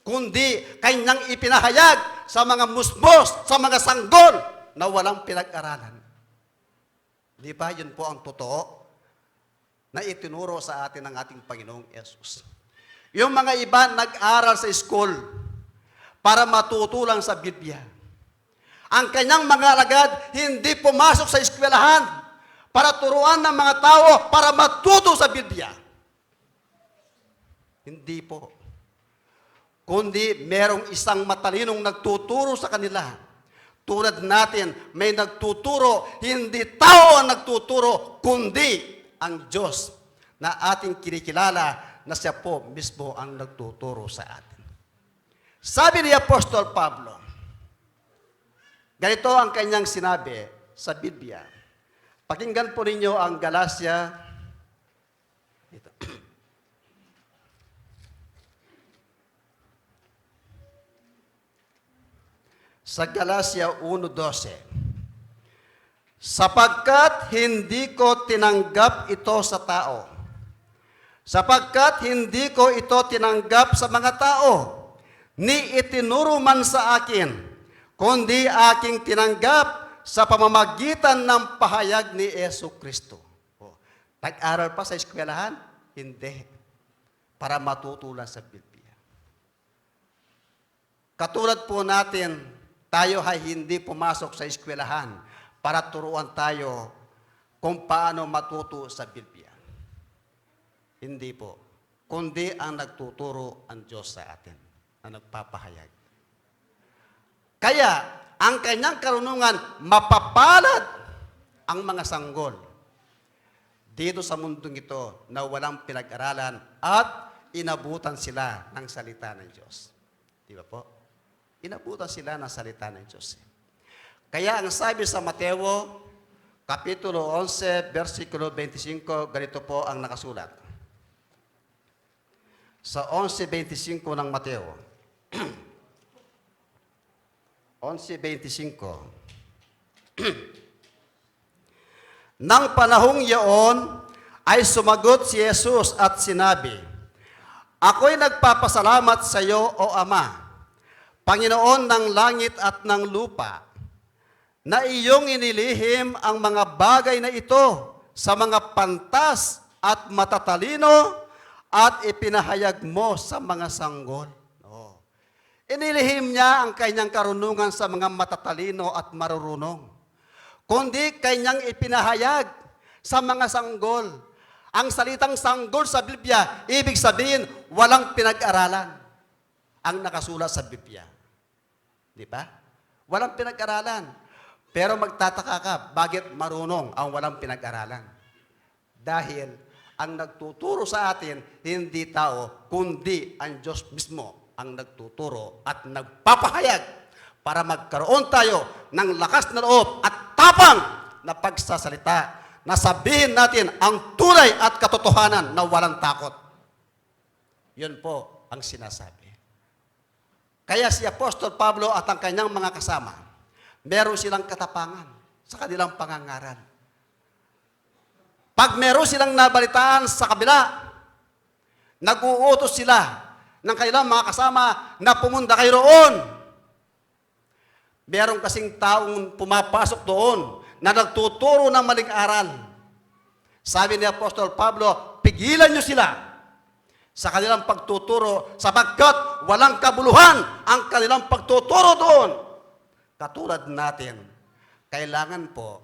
kundi kanyang ipinahayag sa mga musmos, sa mga sanggol na walang pinag-aralan. Di ba yun po ang totoo na itinuro sa atin ng ating Panginoong Yesus? Yung mga iba nag-aral sa school para matuto lang sa Biblia. Ang kanyang mga alagad hindi pumasok sa eskwelahan para turuan ng mga tao para matuto sa Biblia. Hindi po. Kundi merong isang matalinong nagtuturo sa kanila. Tulad natin, may nagtuturo, hindi tao ang nagtuturo, kundi ang Diyos na ating kinikilala na siya po mismo ang nagtuturo sa atin. Sabi ni Apostol Pablo, ganito ang kanyang sinabi sa Biblia. Pakinggan po ninyo ang Galacia. Ito. Sa Galacia uno doce, "Sapagkat hindi ko tinanggap ito sa tao, sapagkat hindi ko ito tinanggap sa mga tao, ni itinuro man sa akin, kundi aking tinanggap sa pamamagitan ng pahayag ni Yesu Kristo." O, nag-aral pa sa eskwelahan? Hindi. Para matuto lang sa Biblia. Katulad po natin, tayo ay hindi pumasok sa eskwelahan para turuan tayo kung paano matuto sa Biblia. Hindi po. Kundi ang nagtuturo ang Diyos sa atin, na nagpapahayag. Kaya, ang kanyang karunungan, mapapalad ang mga sanggol dito sa mundong ito na walang pinag-aralan at inabutan sila ng salita ng Diyos. Di ba po? Inabutan sila ng salita ng Diyos. Kaya ang sabi sa Mateo, Kapitulo onse, bersikulo bente singko, ganito po ang nakasulat. Sa onse bente singko ng Mateo. Onse bente singko. Nang panahong yaon ay sumagot si Jesus at sinabi, "Ako'y nagpapasalamat sa iyo, O Ama, Panginoon ng langit at ng lupa, na iyong inilihim ang mga bagay na ito sa mga pantas at matatalino at ipinahayag mo sa mga sanggol." Oh. Inilihim niya ang kanyang karunungan sa mga matatalino at marurunong, kundi kanyang ipinahayag sa mga sanggol. Ang salitang sanggol sa Biblia, ibig sabihin, walang pinag-aralan ang nakasulat sa Biblia. Di ba? Walang pinag-aralan. Pero magtataka ka, bakit marunong ang walang pinag-aralan? Dahil ang nagtuturo sa atin, hindi tao, kundi ang Diyos mismo ang nagtuturo at nagpapahayag para magkaroon tayo ng lakas na loob at tapang na pagsasalita na sabihin natin ang tunay at katotohanan na walang takot. Yun po ang sinasabi. Kaya si Apostol Pablo at ang kanyang mga kasama, meron silang katapangan sa kanilang pangangaral. Pag meron silang nabalitaan sa kabila, nag-uutos sila ng kanilang mga kasama na pumunta kayo roon. Meron kasing taong pumapasok doon na nagtuturo ng maling aral. Sabi ni Apostol Pablo, "Pigilan niyo sila sa kanilang pagtuturo, sapagkat walang kabuluhan ang kanilang pagtuturo doon." Katulad natin, kailangan po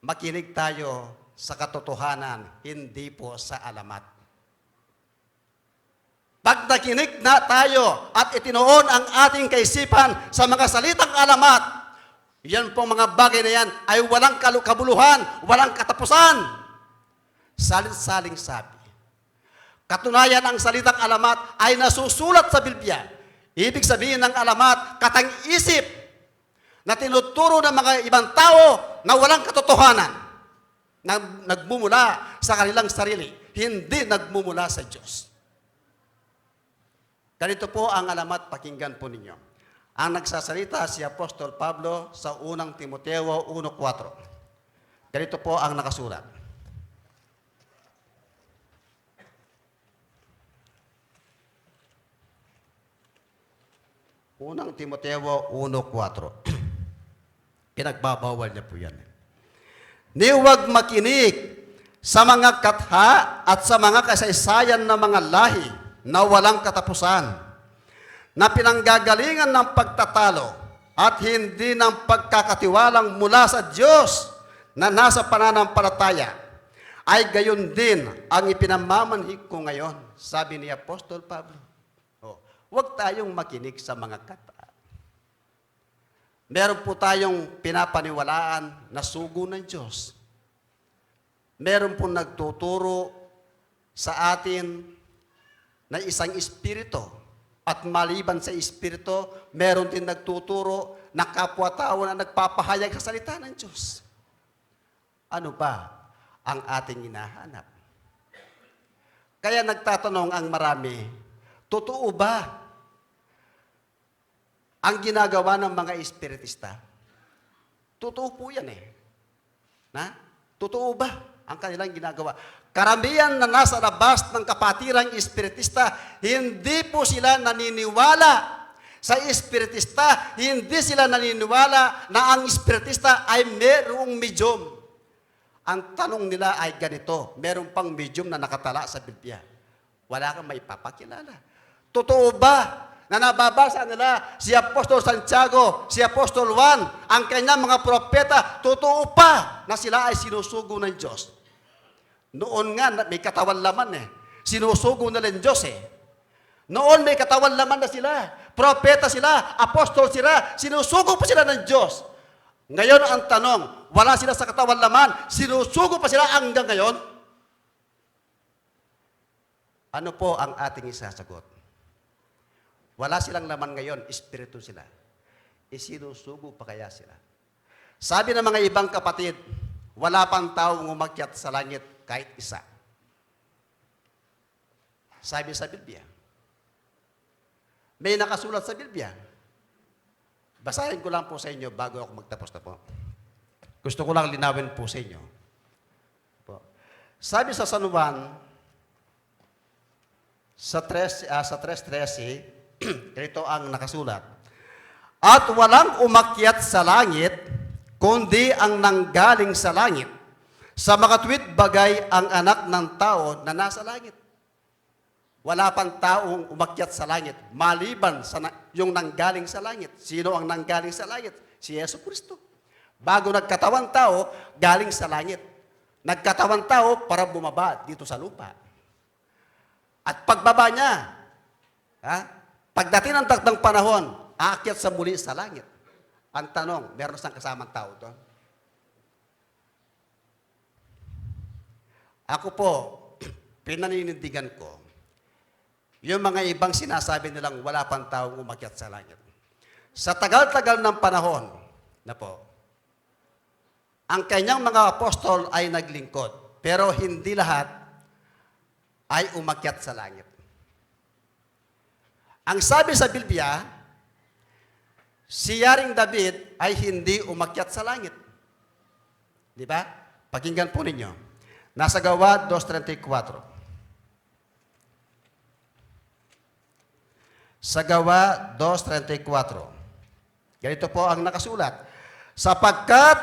makinig tayo sa katotohanan, hindi po sa alamat. Pag nakinig na tayo at itinoon ang ating kaisipan sa mga salitang alamat, yan pong mga bagay na yan ay walang kalu-, kabuluhan, walang katapusan. Salit-saling sabi, katunayan, ang salitang alamat ay nasusulat sa Biblia. Ibig sabihin ng alamat, katang isip na tinuturo ng mga ibang tao na walang katotohanan, na nagmumula sa kanilang sarili, hindi nagmumula sa Diyos. Ganito po ang alamat, pakinggan po ninyo. Ang nagsasalita si Apostol Pablo sa unang Timoteo uno kuwatro. Ganito po ang nakasulat. Unang Timoteo uno kuwatro. Pinagbabawal niya po yan, eh. Ni huwag makinig sa mga katha at sa mga kasaysayan ng mga lahi na walang katapusan, na pinanggagalingan ng pagtatalo at hindi ng pagkakatiwalang mula sa Diyos na nasa pananampalataya, ay gayon din ang ipinamamanhik ko ngayon, sabi ni Apostol Pablo. Oh, huwag tayong makinig sa mga katha. Meron po tayong pinapaniwalaan na sugo ng Diyos. Meron pong nagtuturo sa atin na isang espiritu. At maliban sa espiritu, meron din nagtuturo na kapwa-tao na nagpapahayag sa salita ng Diyos. Ano ba ang ating hinahanap? Kaya nagtatanong ang marami, totoo ba ang ginagawa ng mga espiritista? Totoo po yan, eh. Na? Totoo ba ang kanilang ginagawa? Karamihan na nasa labas ng kapatirang espiritista, hindi po sila naniniwala sa espiritista, hindi sila naniniwala na ang espiritista ay merong medium. Ang tanong nila ay ganito, meron pang medium na nakatala sa Biblia. Wala kang maipapakilala. Totoo ba na nababasa nila si Apostol Santiago, si Apostol Juan, ang kanyang mga propeta? Totoo pa na sila ay sinusugo ng Diyos? Noon nga, na-, may katawan laman eh. Sinusugo nila ng Diyos eh. Noon may katawan laman na sila. Propeta sila, apostol sila, sinusugo pa sila ng Diyos. Ngayon, ang tanong, wala sila sa katawan, laman, sinusugo pa sila hanggang ngayon? Ano po ang ating isasagot? Wala silang laman ngayon, espiritu sila. Isinusugo pa kaya sila? Sabi ng mga ibang kapatid, wala pang taong umakyat sa langit kahit isa. Sabi sa Biblia. May nakasulat sa Biblia. Basahin ko lang po sa inyo bago ako magtapos na po. Gusto ko lang linawin po sa inyo. Po. Sabi sa San Juan, sa tres, ah, sa tres trese, ganito ang nakasulat, "At walang umakyat sa langit, kundi ang nanggaling sa langit. Sa makatuwid bagay ang Anak ng Tao na nasa langit." Wala pang taong umakyat sa langit maliban sa na, yung nanggaling sa langit. Sino ang nanggaling sa langit? Si Yesu Kristo. Bago nagkatawan tao, galing sa langit. Nagkatawan tao para bumaba dito sa lupa. At pagbaba niya, ha? Pagdating ng takdang panahon, aakyat sa muli sa langit. Ang tanong, meron siyang kasamang tao doon? Ako po, pinaninindigan ko yung mga ibang sinasabi nilang wala pang taong umakyat sa langit. Sa tagal-tagal ng panahon na po, ang kanyang mga apostol ay naglingkod, pero hindi lahat ay umakyat sa langit. Ang sabi sa Biblia, si Yaring David ay hindi umakyat sa langit. Di ba? Pakinggan po ninyo. Nasa Gawa dos treinta y cuatro. Sa Gawa dos treinta y cuatro. Ganito po ang nakasulat, "Sapagkat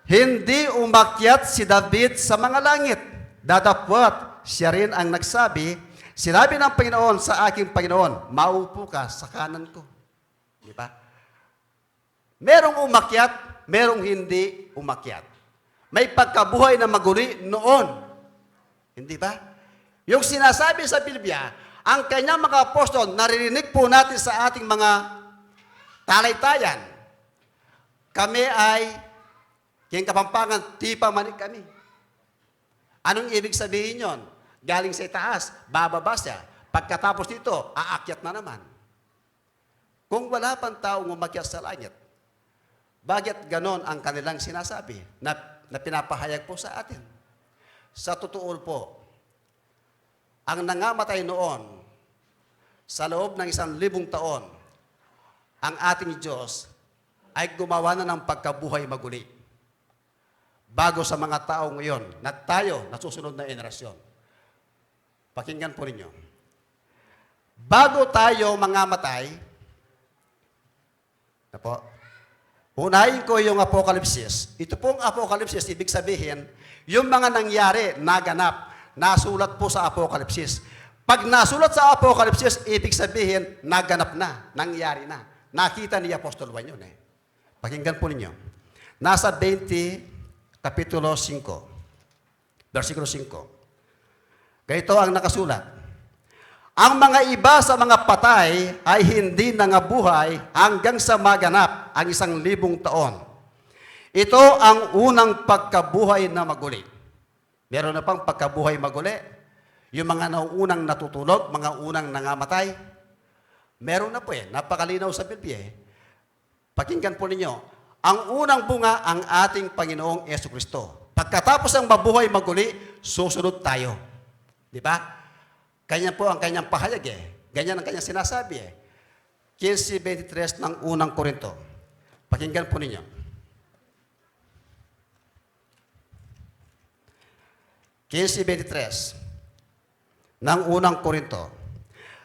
hindi umakyat si David sa mga langit, datapwat siya rin ang nagsabi, 'Sinabi ng Panginoon sa aking Panginoon, maupo ka sa kanan ko.'" Di ba? Merong umakyat, merong hindi umakyat. May pagkabuhay na maguli noon. Hindi ba? Yung sinasabi sa Biblia, ang kanyang mga apostol, naririnig po natin sa ating mga talay-tayan, "Kami ay, king Kapampangan, tipa manik kami." Anong ibig sabihin yon? Galing sa itaas, bababa siya. Pagkatapos nito, aakyat na naman. Kung wala pang taong umakyat sa langit, bakit ganon ang kanilang sinasabi na, na pinapahayag po sa atin? Sa totoo po, ang nangamatay noon, sa loob ng isang libong taon, ang ating Diyos ay gumawa na ng pagkabuhay maguli bago sa mga tao ngayon na tayo, nasusunod na henerasyon. Pakinggan po ninyo. Bago tayo mangamatay, na po, unahin ko yung Apokalipsis. Ito pong Apokalipsis, ibig sabihin, yung mga nangyari, naganap, nasulat po sa Apokalipsis. Pag nasulat sa Apokalipsis, ibig sabihin, naganap na, nangyari na. Nakita ni Apostol Juan yun eh. Pakinggan po ninyo. Nasa twenty, Kapitulo singko, bersikulo singko. Ganito ang nakasulat, "Ang mga iba sa mga patay ay hindi nangabuhay hanggang sa maganap ang isang libong taon. Ito ang unang pagkabuhay na maguli." Meron na pang pagkabuhay maguli? Yung mga nauunang natutulog, mga unang nangamatay? Meron na po eh. Napakalinaw sa Biblia eh. Pakinggan po ninyo, ang unang bunga ang ating Panginoong Yesu Kristo. Pagkatapos ng mabuhay maguli, susunod tayo. Di ba? Ganyan po ang kanyang pahayag eh. Ganyan ang kanyang sinasabi eh. Quince veintitrés ng unang Korinto. Pakinggan po ninyo. Quince veintitrés ng unang Korinto.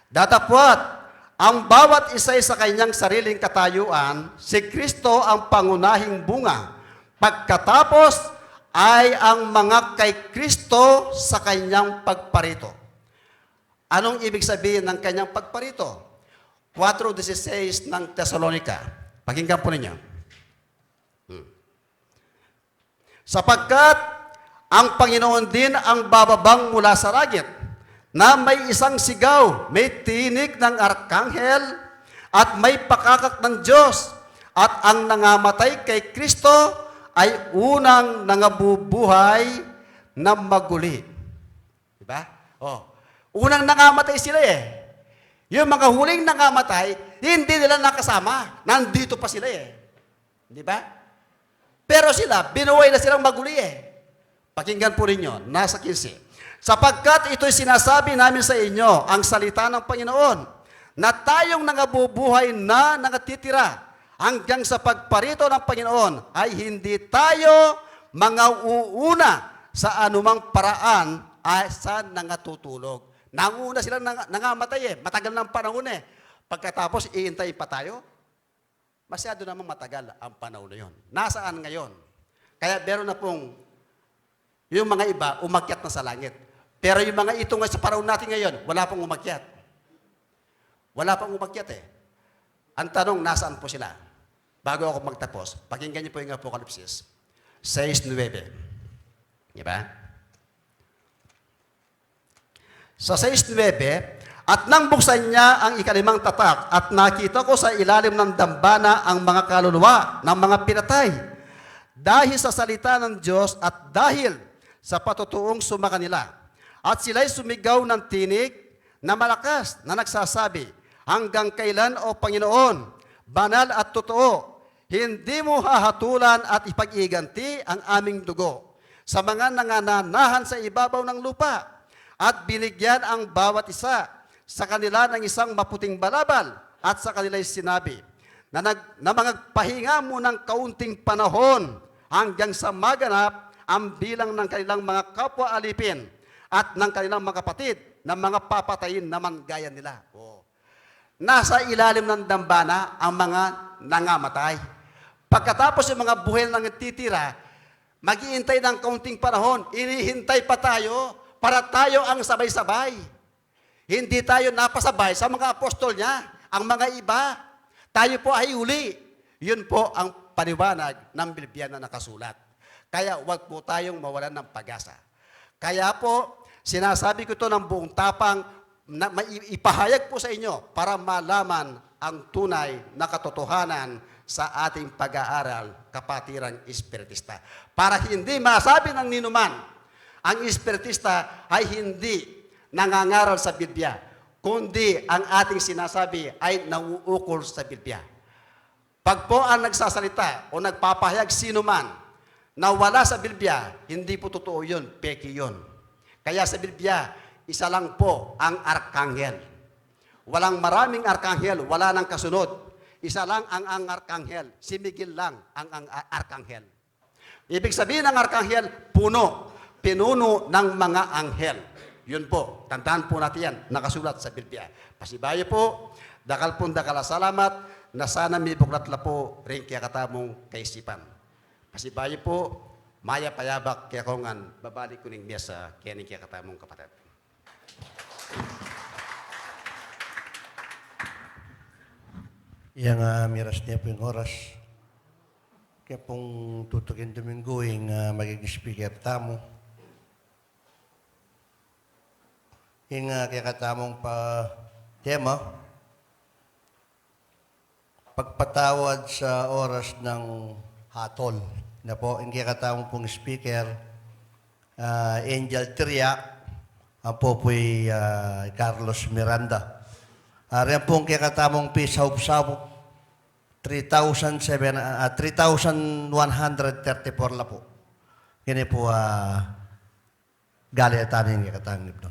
Datapwat, ang bawat isa'y sa kanyang sariling katayuan, si Kristo ang pangunahing bunga. Pagkatapos ay ang mga kay Kristo sa kanyang pagparito. Anong ibig sabihin ng kanyang pagparito? Kwatro dieciséis ng Tesalonica. Pakinggan po ninyo. Hmm. Sapagkat ang Panginoon din ang bababang mula sa langit, na may isang sigaw, may tinig ng arkanghel, at may pakakak ng Diyos, At ang nangamatay kay Kristo ay unang nangabubuhay na maguli. Di ba? O, unang nangamatay sila e. Yung mga huling nangamatay, hindi nila nakasama. Nandito pa sila e. Di ba? Pero sila, binuhay na silang maguli e. Pakinggan po ninyo, nasa kinse. Sapagkat ito'y sinasabi namin sa inyo, ang salita ng Panginoon, na tayong nangabubuhay na nangatitira hanggang sa pagparito ng Panginoon ay hindi tayo mangauuna sa anumang paraan ay sa nangatutulog. Nanguna silang nang-, nangamatay e, matagal ng panahon e. Pagkatapos, iintayin pa tayo? Masyado namang matagal ang panahon na yun. Nasaan ngayon? Kaya meron na pong, yung mga iba, umakyat na sa langit. Pero yung mga ito nga sa panahon natin ngayon, wala pang umakyat. Wala pang umakyat e. Ang tanong, nasaan po sila? Bago ako magtapos, pakinggan niyo po yung Apokalipsis sais nuebe. Di ba? Sa sais nuebe, at nang buksan niya ang ikalimang tatak, at nakita ko sa ilalim ng dambana ang mga kaluluwa ng mga pinatay, dahil sa salita ng Diyos at dahil sa patutuong sumakanila. At sila'y sumigaw ng tinig na malakas na nagsasabi, "Hanggang kailan, O Panginoon, banal at totoo, hindi mo hahatulan at ipag-iganti ang aming dugo sa mga nangananahan sa ibabaw ng lupa?" At binigyan ang bawat isa sa kanila ng isang maputing balabal, at sa kanila'y sinabi na, nag, na magpahinga munang kaunting panahon hanggang sa maganap ang bilang ng kanilang mga kapwa alipin at ng kanilang mga kapatid na mga papatayin naman gaya nila. Oh. Nasa ilalim ng dambana ang mga nangamatay. Pagkatapos, yung mga buhay na nagtitira, maghihintay ng kaunting panahon, inihintay pa tayo para tayo ang sabay-sabay. Hindi tayo napasabay sa mga apostol niya, ang mga iba. Tayo po ay uli. Yun po ang paliwanag ng Biblia na nakasulat. Kaya huwag po tayong mawalan ng pag-asa. Kaya po, sinasabi ko ito ng buong tapang, na mai-, ipahayag po sa inyo para malaman ang tunay na katotohanan sa ating pag-aaral, kapatirang Espiritista. Para hindi masabi ng ninuman, ang Espiritista ay hindi nangangaral sa Biblia, kundi ang ating sinasabi ay nauukol sa Biblia. Pag po ang nagsasalita o nagpapahayag sino man na wala sa Biblia, hindi po totoo yun, peke yun. Kaya sa Biblia, isa lang po ang arkanghel. Walang maraming arkanghel, wala nang kasunod. Isa lang ang, ang arkanghel, si Miguel lang ang, ang a-, arkanghel. Ibig sabihin ng arkanghel, puno, pinuno ng mga anghel. Yun po, tandaan po natin yan, nakasulat sa Biblia. Pasibayu po, dakal pong dakal a salamat, na sana mibuklat la po ring kekatamung kaisipan. Pasibayu po, mayap a yabak keko ngan babalik ku ning mesa keni kekatamung kapatad. Yang, ah, miras ne pu ing oras. Kaya pung tutukin Domingo, ing, ah, maging speaker tamu. Ing, ah, kekatamung pa tema, pagpatawad sa oras ng hatol. Na po, ing kekatamung pung speaker, ah, Angel Tria, ampo pu i, ah, Carlos Miranda. Ah, riyan pung kekatamung pisaup-saup, three thousand seven, ah, three thousand one hundred thirty-four la pu. Ini pu, ah, gali tana ing kekatang himno.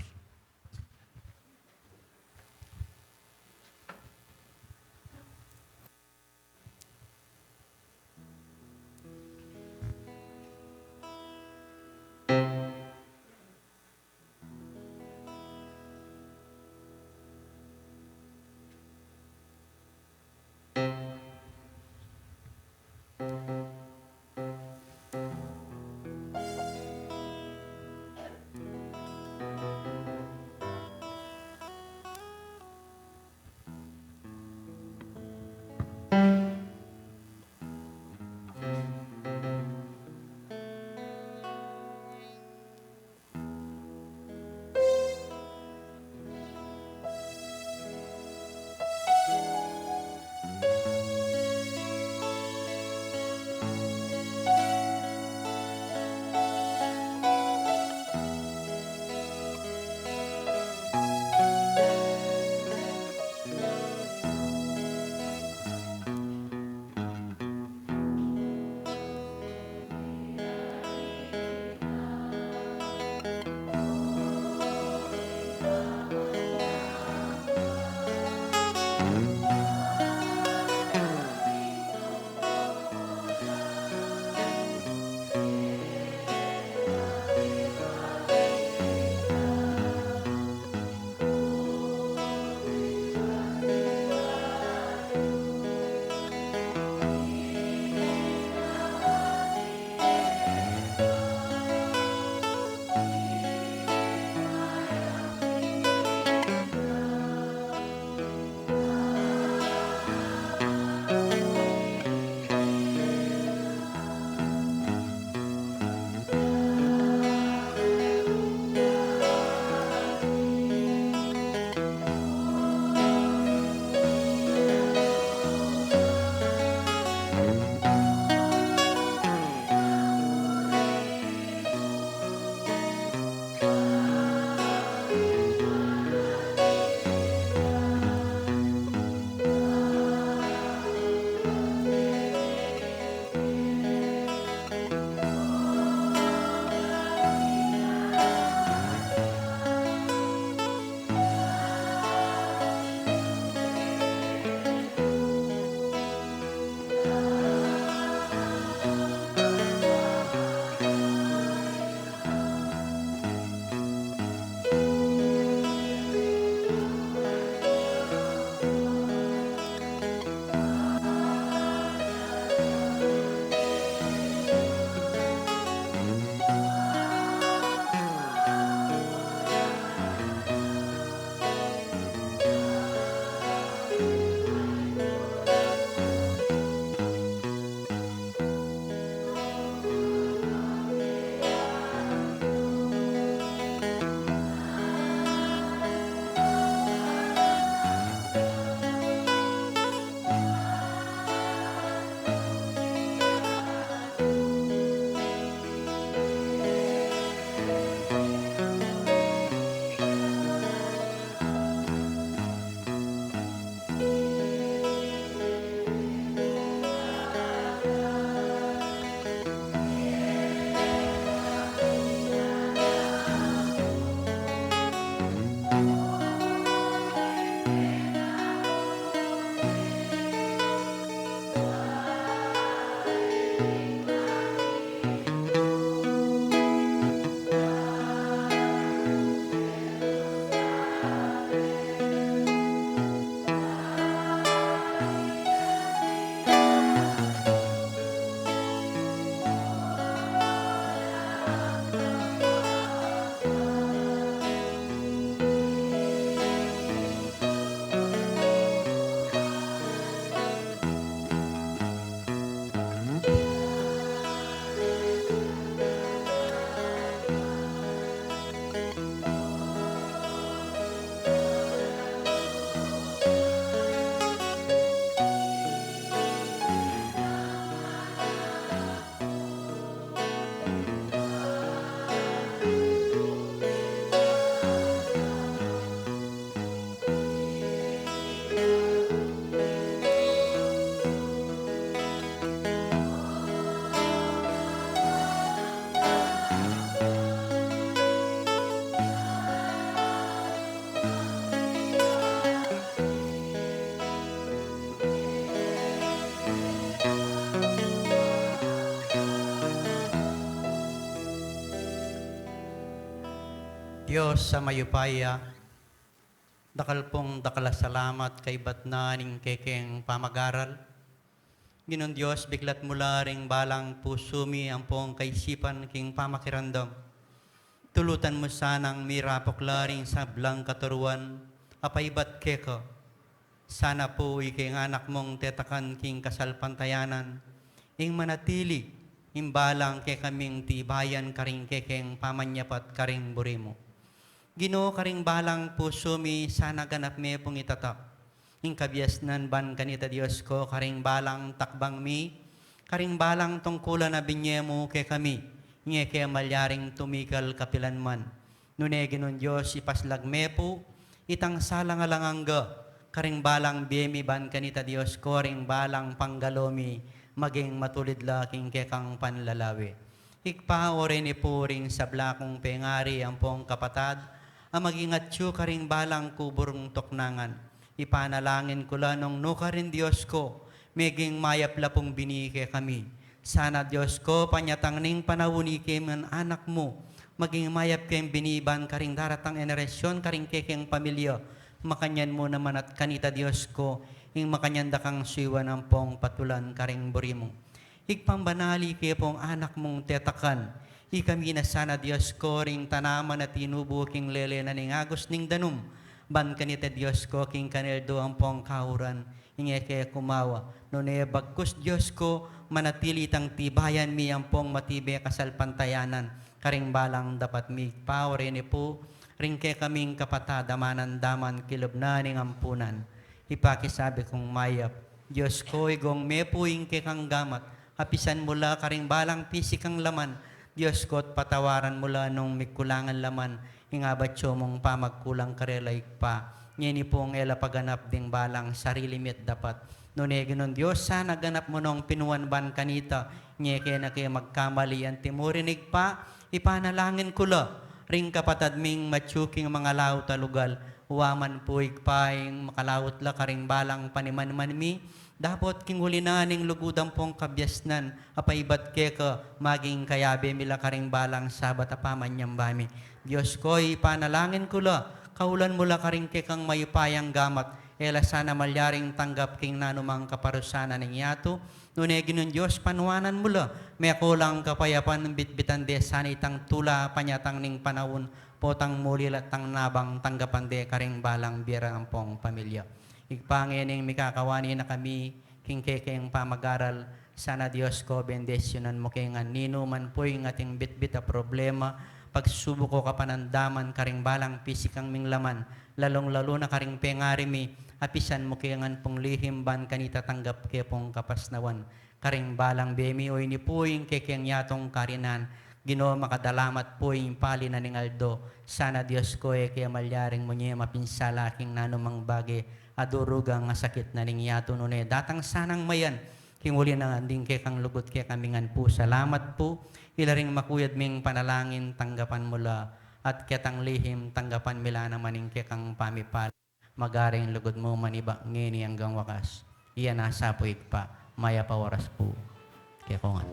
Dios a mayupaya, dakal pung dakal a salamat kaybat na ning kekeng pamagaral. Ginung Dios, biklat mu la ring balang pusu mi ampong kaisipan king pamakiramdam. Tulutan mu sanang mirapuk la ring sablang katuruan a paibat keka. Sana pu ikeng anak mung tetakan king kasalpantayanan, ing manatili, ing balang kekaming tibayan karing kekeng pamanyapat karing buri mu. Ginu, karing balang pusu mi sana ganap me pung itatak ing kabiasnan ban kanita Dios ko, karing balang takbang mi, karing balang tungkulan a binye mu kekami, nge ke malyaring tumikal kapilan man. Nune Ginung Dios, ipaslag me pu itang salang alang angga karing balang bie mi ban kanita Dios ko, ring balang panggalo mi maging matulid la king kekang panlalawe. Ibpa, o reni pu ring sabla kung pengari ampong kapatad a maging atyu karing balang kuburung tuknangan. Ipanalangin ku la nung nukarin Dios ko, meging mayap la pung bini kekami. Sana Dios ko, panyatang ning panaun ike man anak mu, maging mayap keng bini ban karing daratang henerasyon karing kekeng pamilya. Makanyan mu naman at kanita Dios ko, ing makanyan da kang suyuan ampong patulan karing buri mu. Ibpang banal, ike pung anak mung tetakan, ikami na sana Dios ko ring tanaman a tinubu king lele na ning agus ning danum, ban kanita Dios ko king kaneldo ampong kauran, ing e ke kumawa. Nune bagkus Dios ko, manatili tang tibayan mi ampong matibe kasalpantayanan karing balang dapat mi. Ibpa, o reni pu ring kekaming kapatad a manandaman kilub na ning ampunan. Ipakisabi kung mayap, Dios ko, igong me pu ing kekang gamat, apisan mu la karing balang pisikang laman. Dios ko, at patawaran mu la nung mikulangan laman ing abatyu mung pamagkulang karela, Ibpa. Ngeni pung e la paganap ding balang sarili mi at dapat, nune Ginung Dios, sana ganap mu nung pinuan ban kanita, nge ke na ke magkamali. Anti mu rin, Ibpa, ipanalangin ku la ring kapatad ming matyu king mangalaut a lugal. Wa man pu, Ibpa, ing makalaut la karing balang panimanman mi, dapot king uli na ning lugud ampong kabiasnan a paibat keka, maging kayabe mi la karing balang sabat a pamanyamba mi. Dios ko, ipanalangin ku la, kaulan mu la karing kekang mayupayang gamat, e la sana malyaring tanggap king nanumang kaparusanan ning yatu, nune Ginung Dios, panuanan mu la mekulang kapayapan, bitbitan de sana itang tula panyatang ning panaun, potang muli la tang nabang tanggapan de karing balang bie ra ampong pamilya. Ibpa, ngening mikakawani na kami king kekeng pamagaral, sana Dios ko, bendisyunan mu ke ngan ninuman pu ing ating bitbit a problema, pagsubuk o kapanandaman karing balang pisikang ming laman, lalung-lalu na karing pengari mi, apisan mu ke ngan pung lihim ban kanita tanggap ke pung kapasnawan karing balang bie mi. O ini pu ing kekeng yatung karinan, Ginu, makadalamat pu ing pali na ning aldo. Sana Dios ko, e ke malyaring munye mapinsala king nanumang bage a durugang a sakit na ning yatu, nune datang sanang mayan king uli na ding kekang lugud kekami ngan pu. Salamat pu, ila ring makuyad ming panalangin tanggapan mu la, at ketang lihim tanggapan mi la naman ing kekang pamipal. Magari ing lugud mu maniba ngeni anggang wakas. Iya na sa pu, Ibpa, mayap a oras pu kekongan.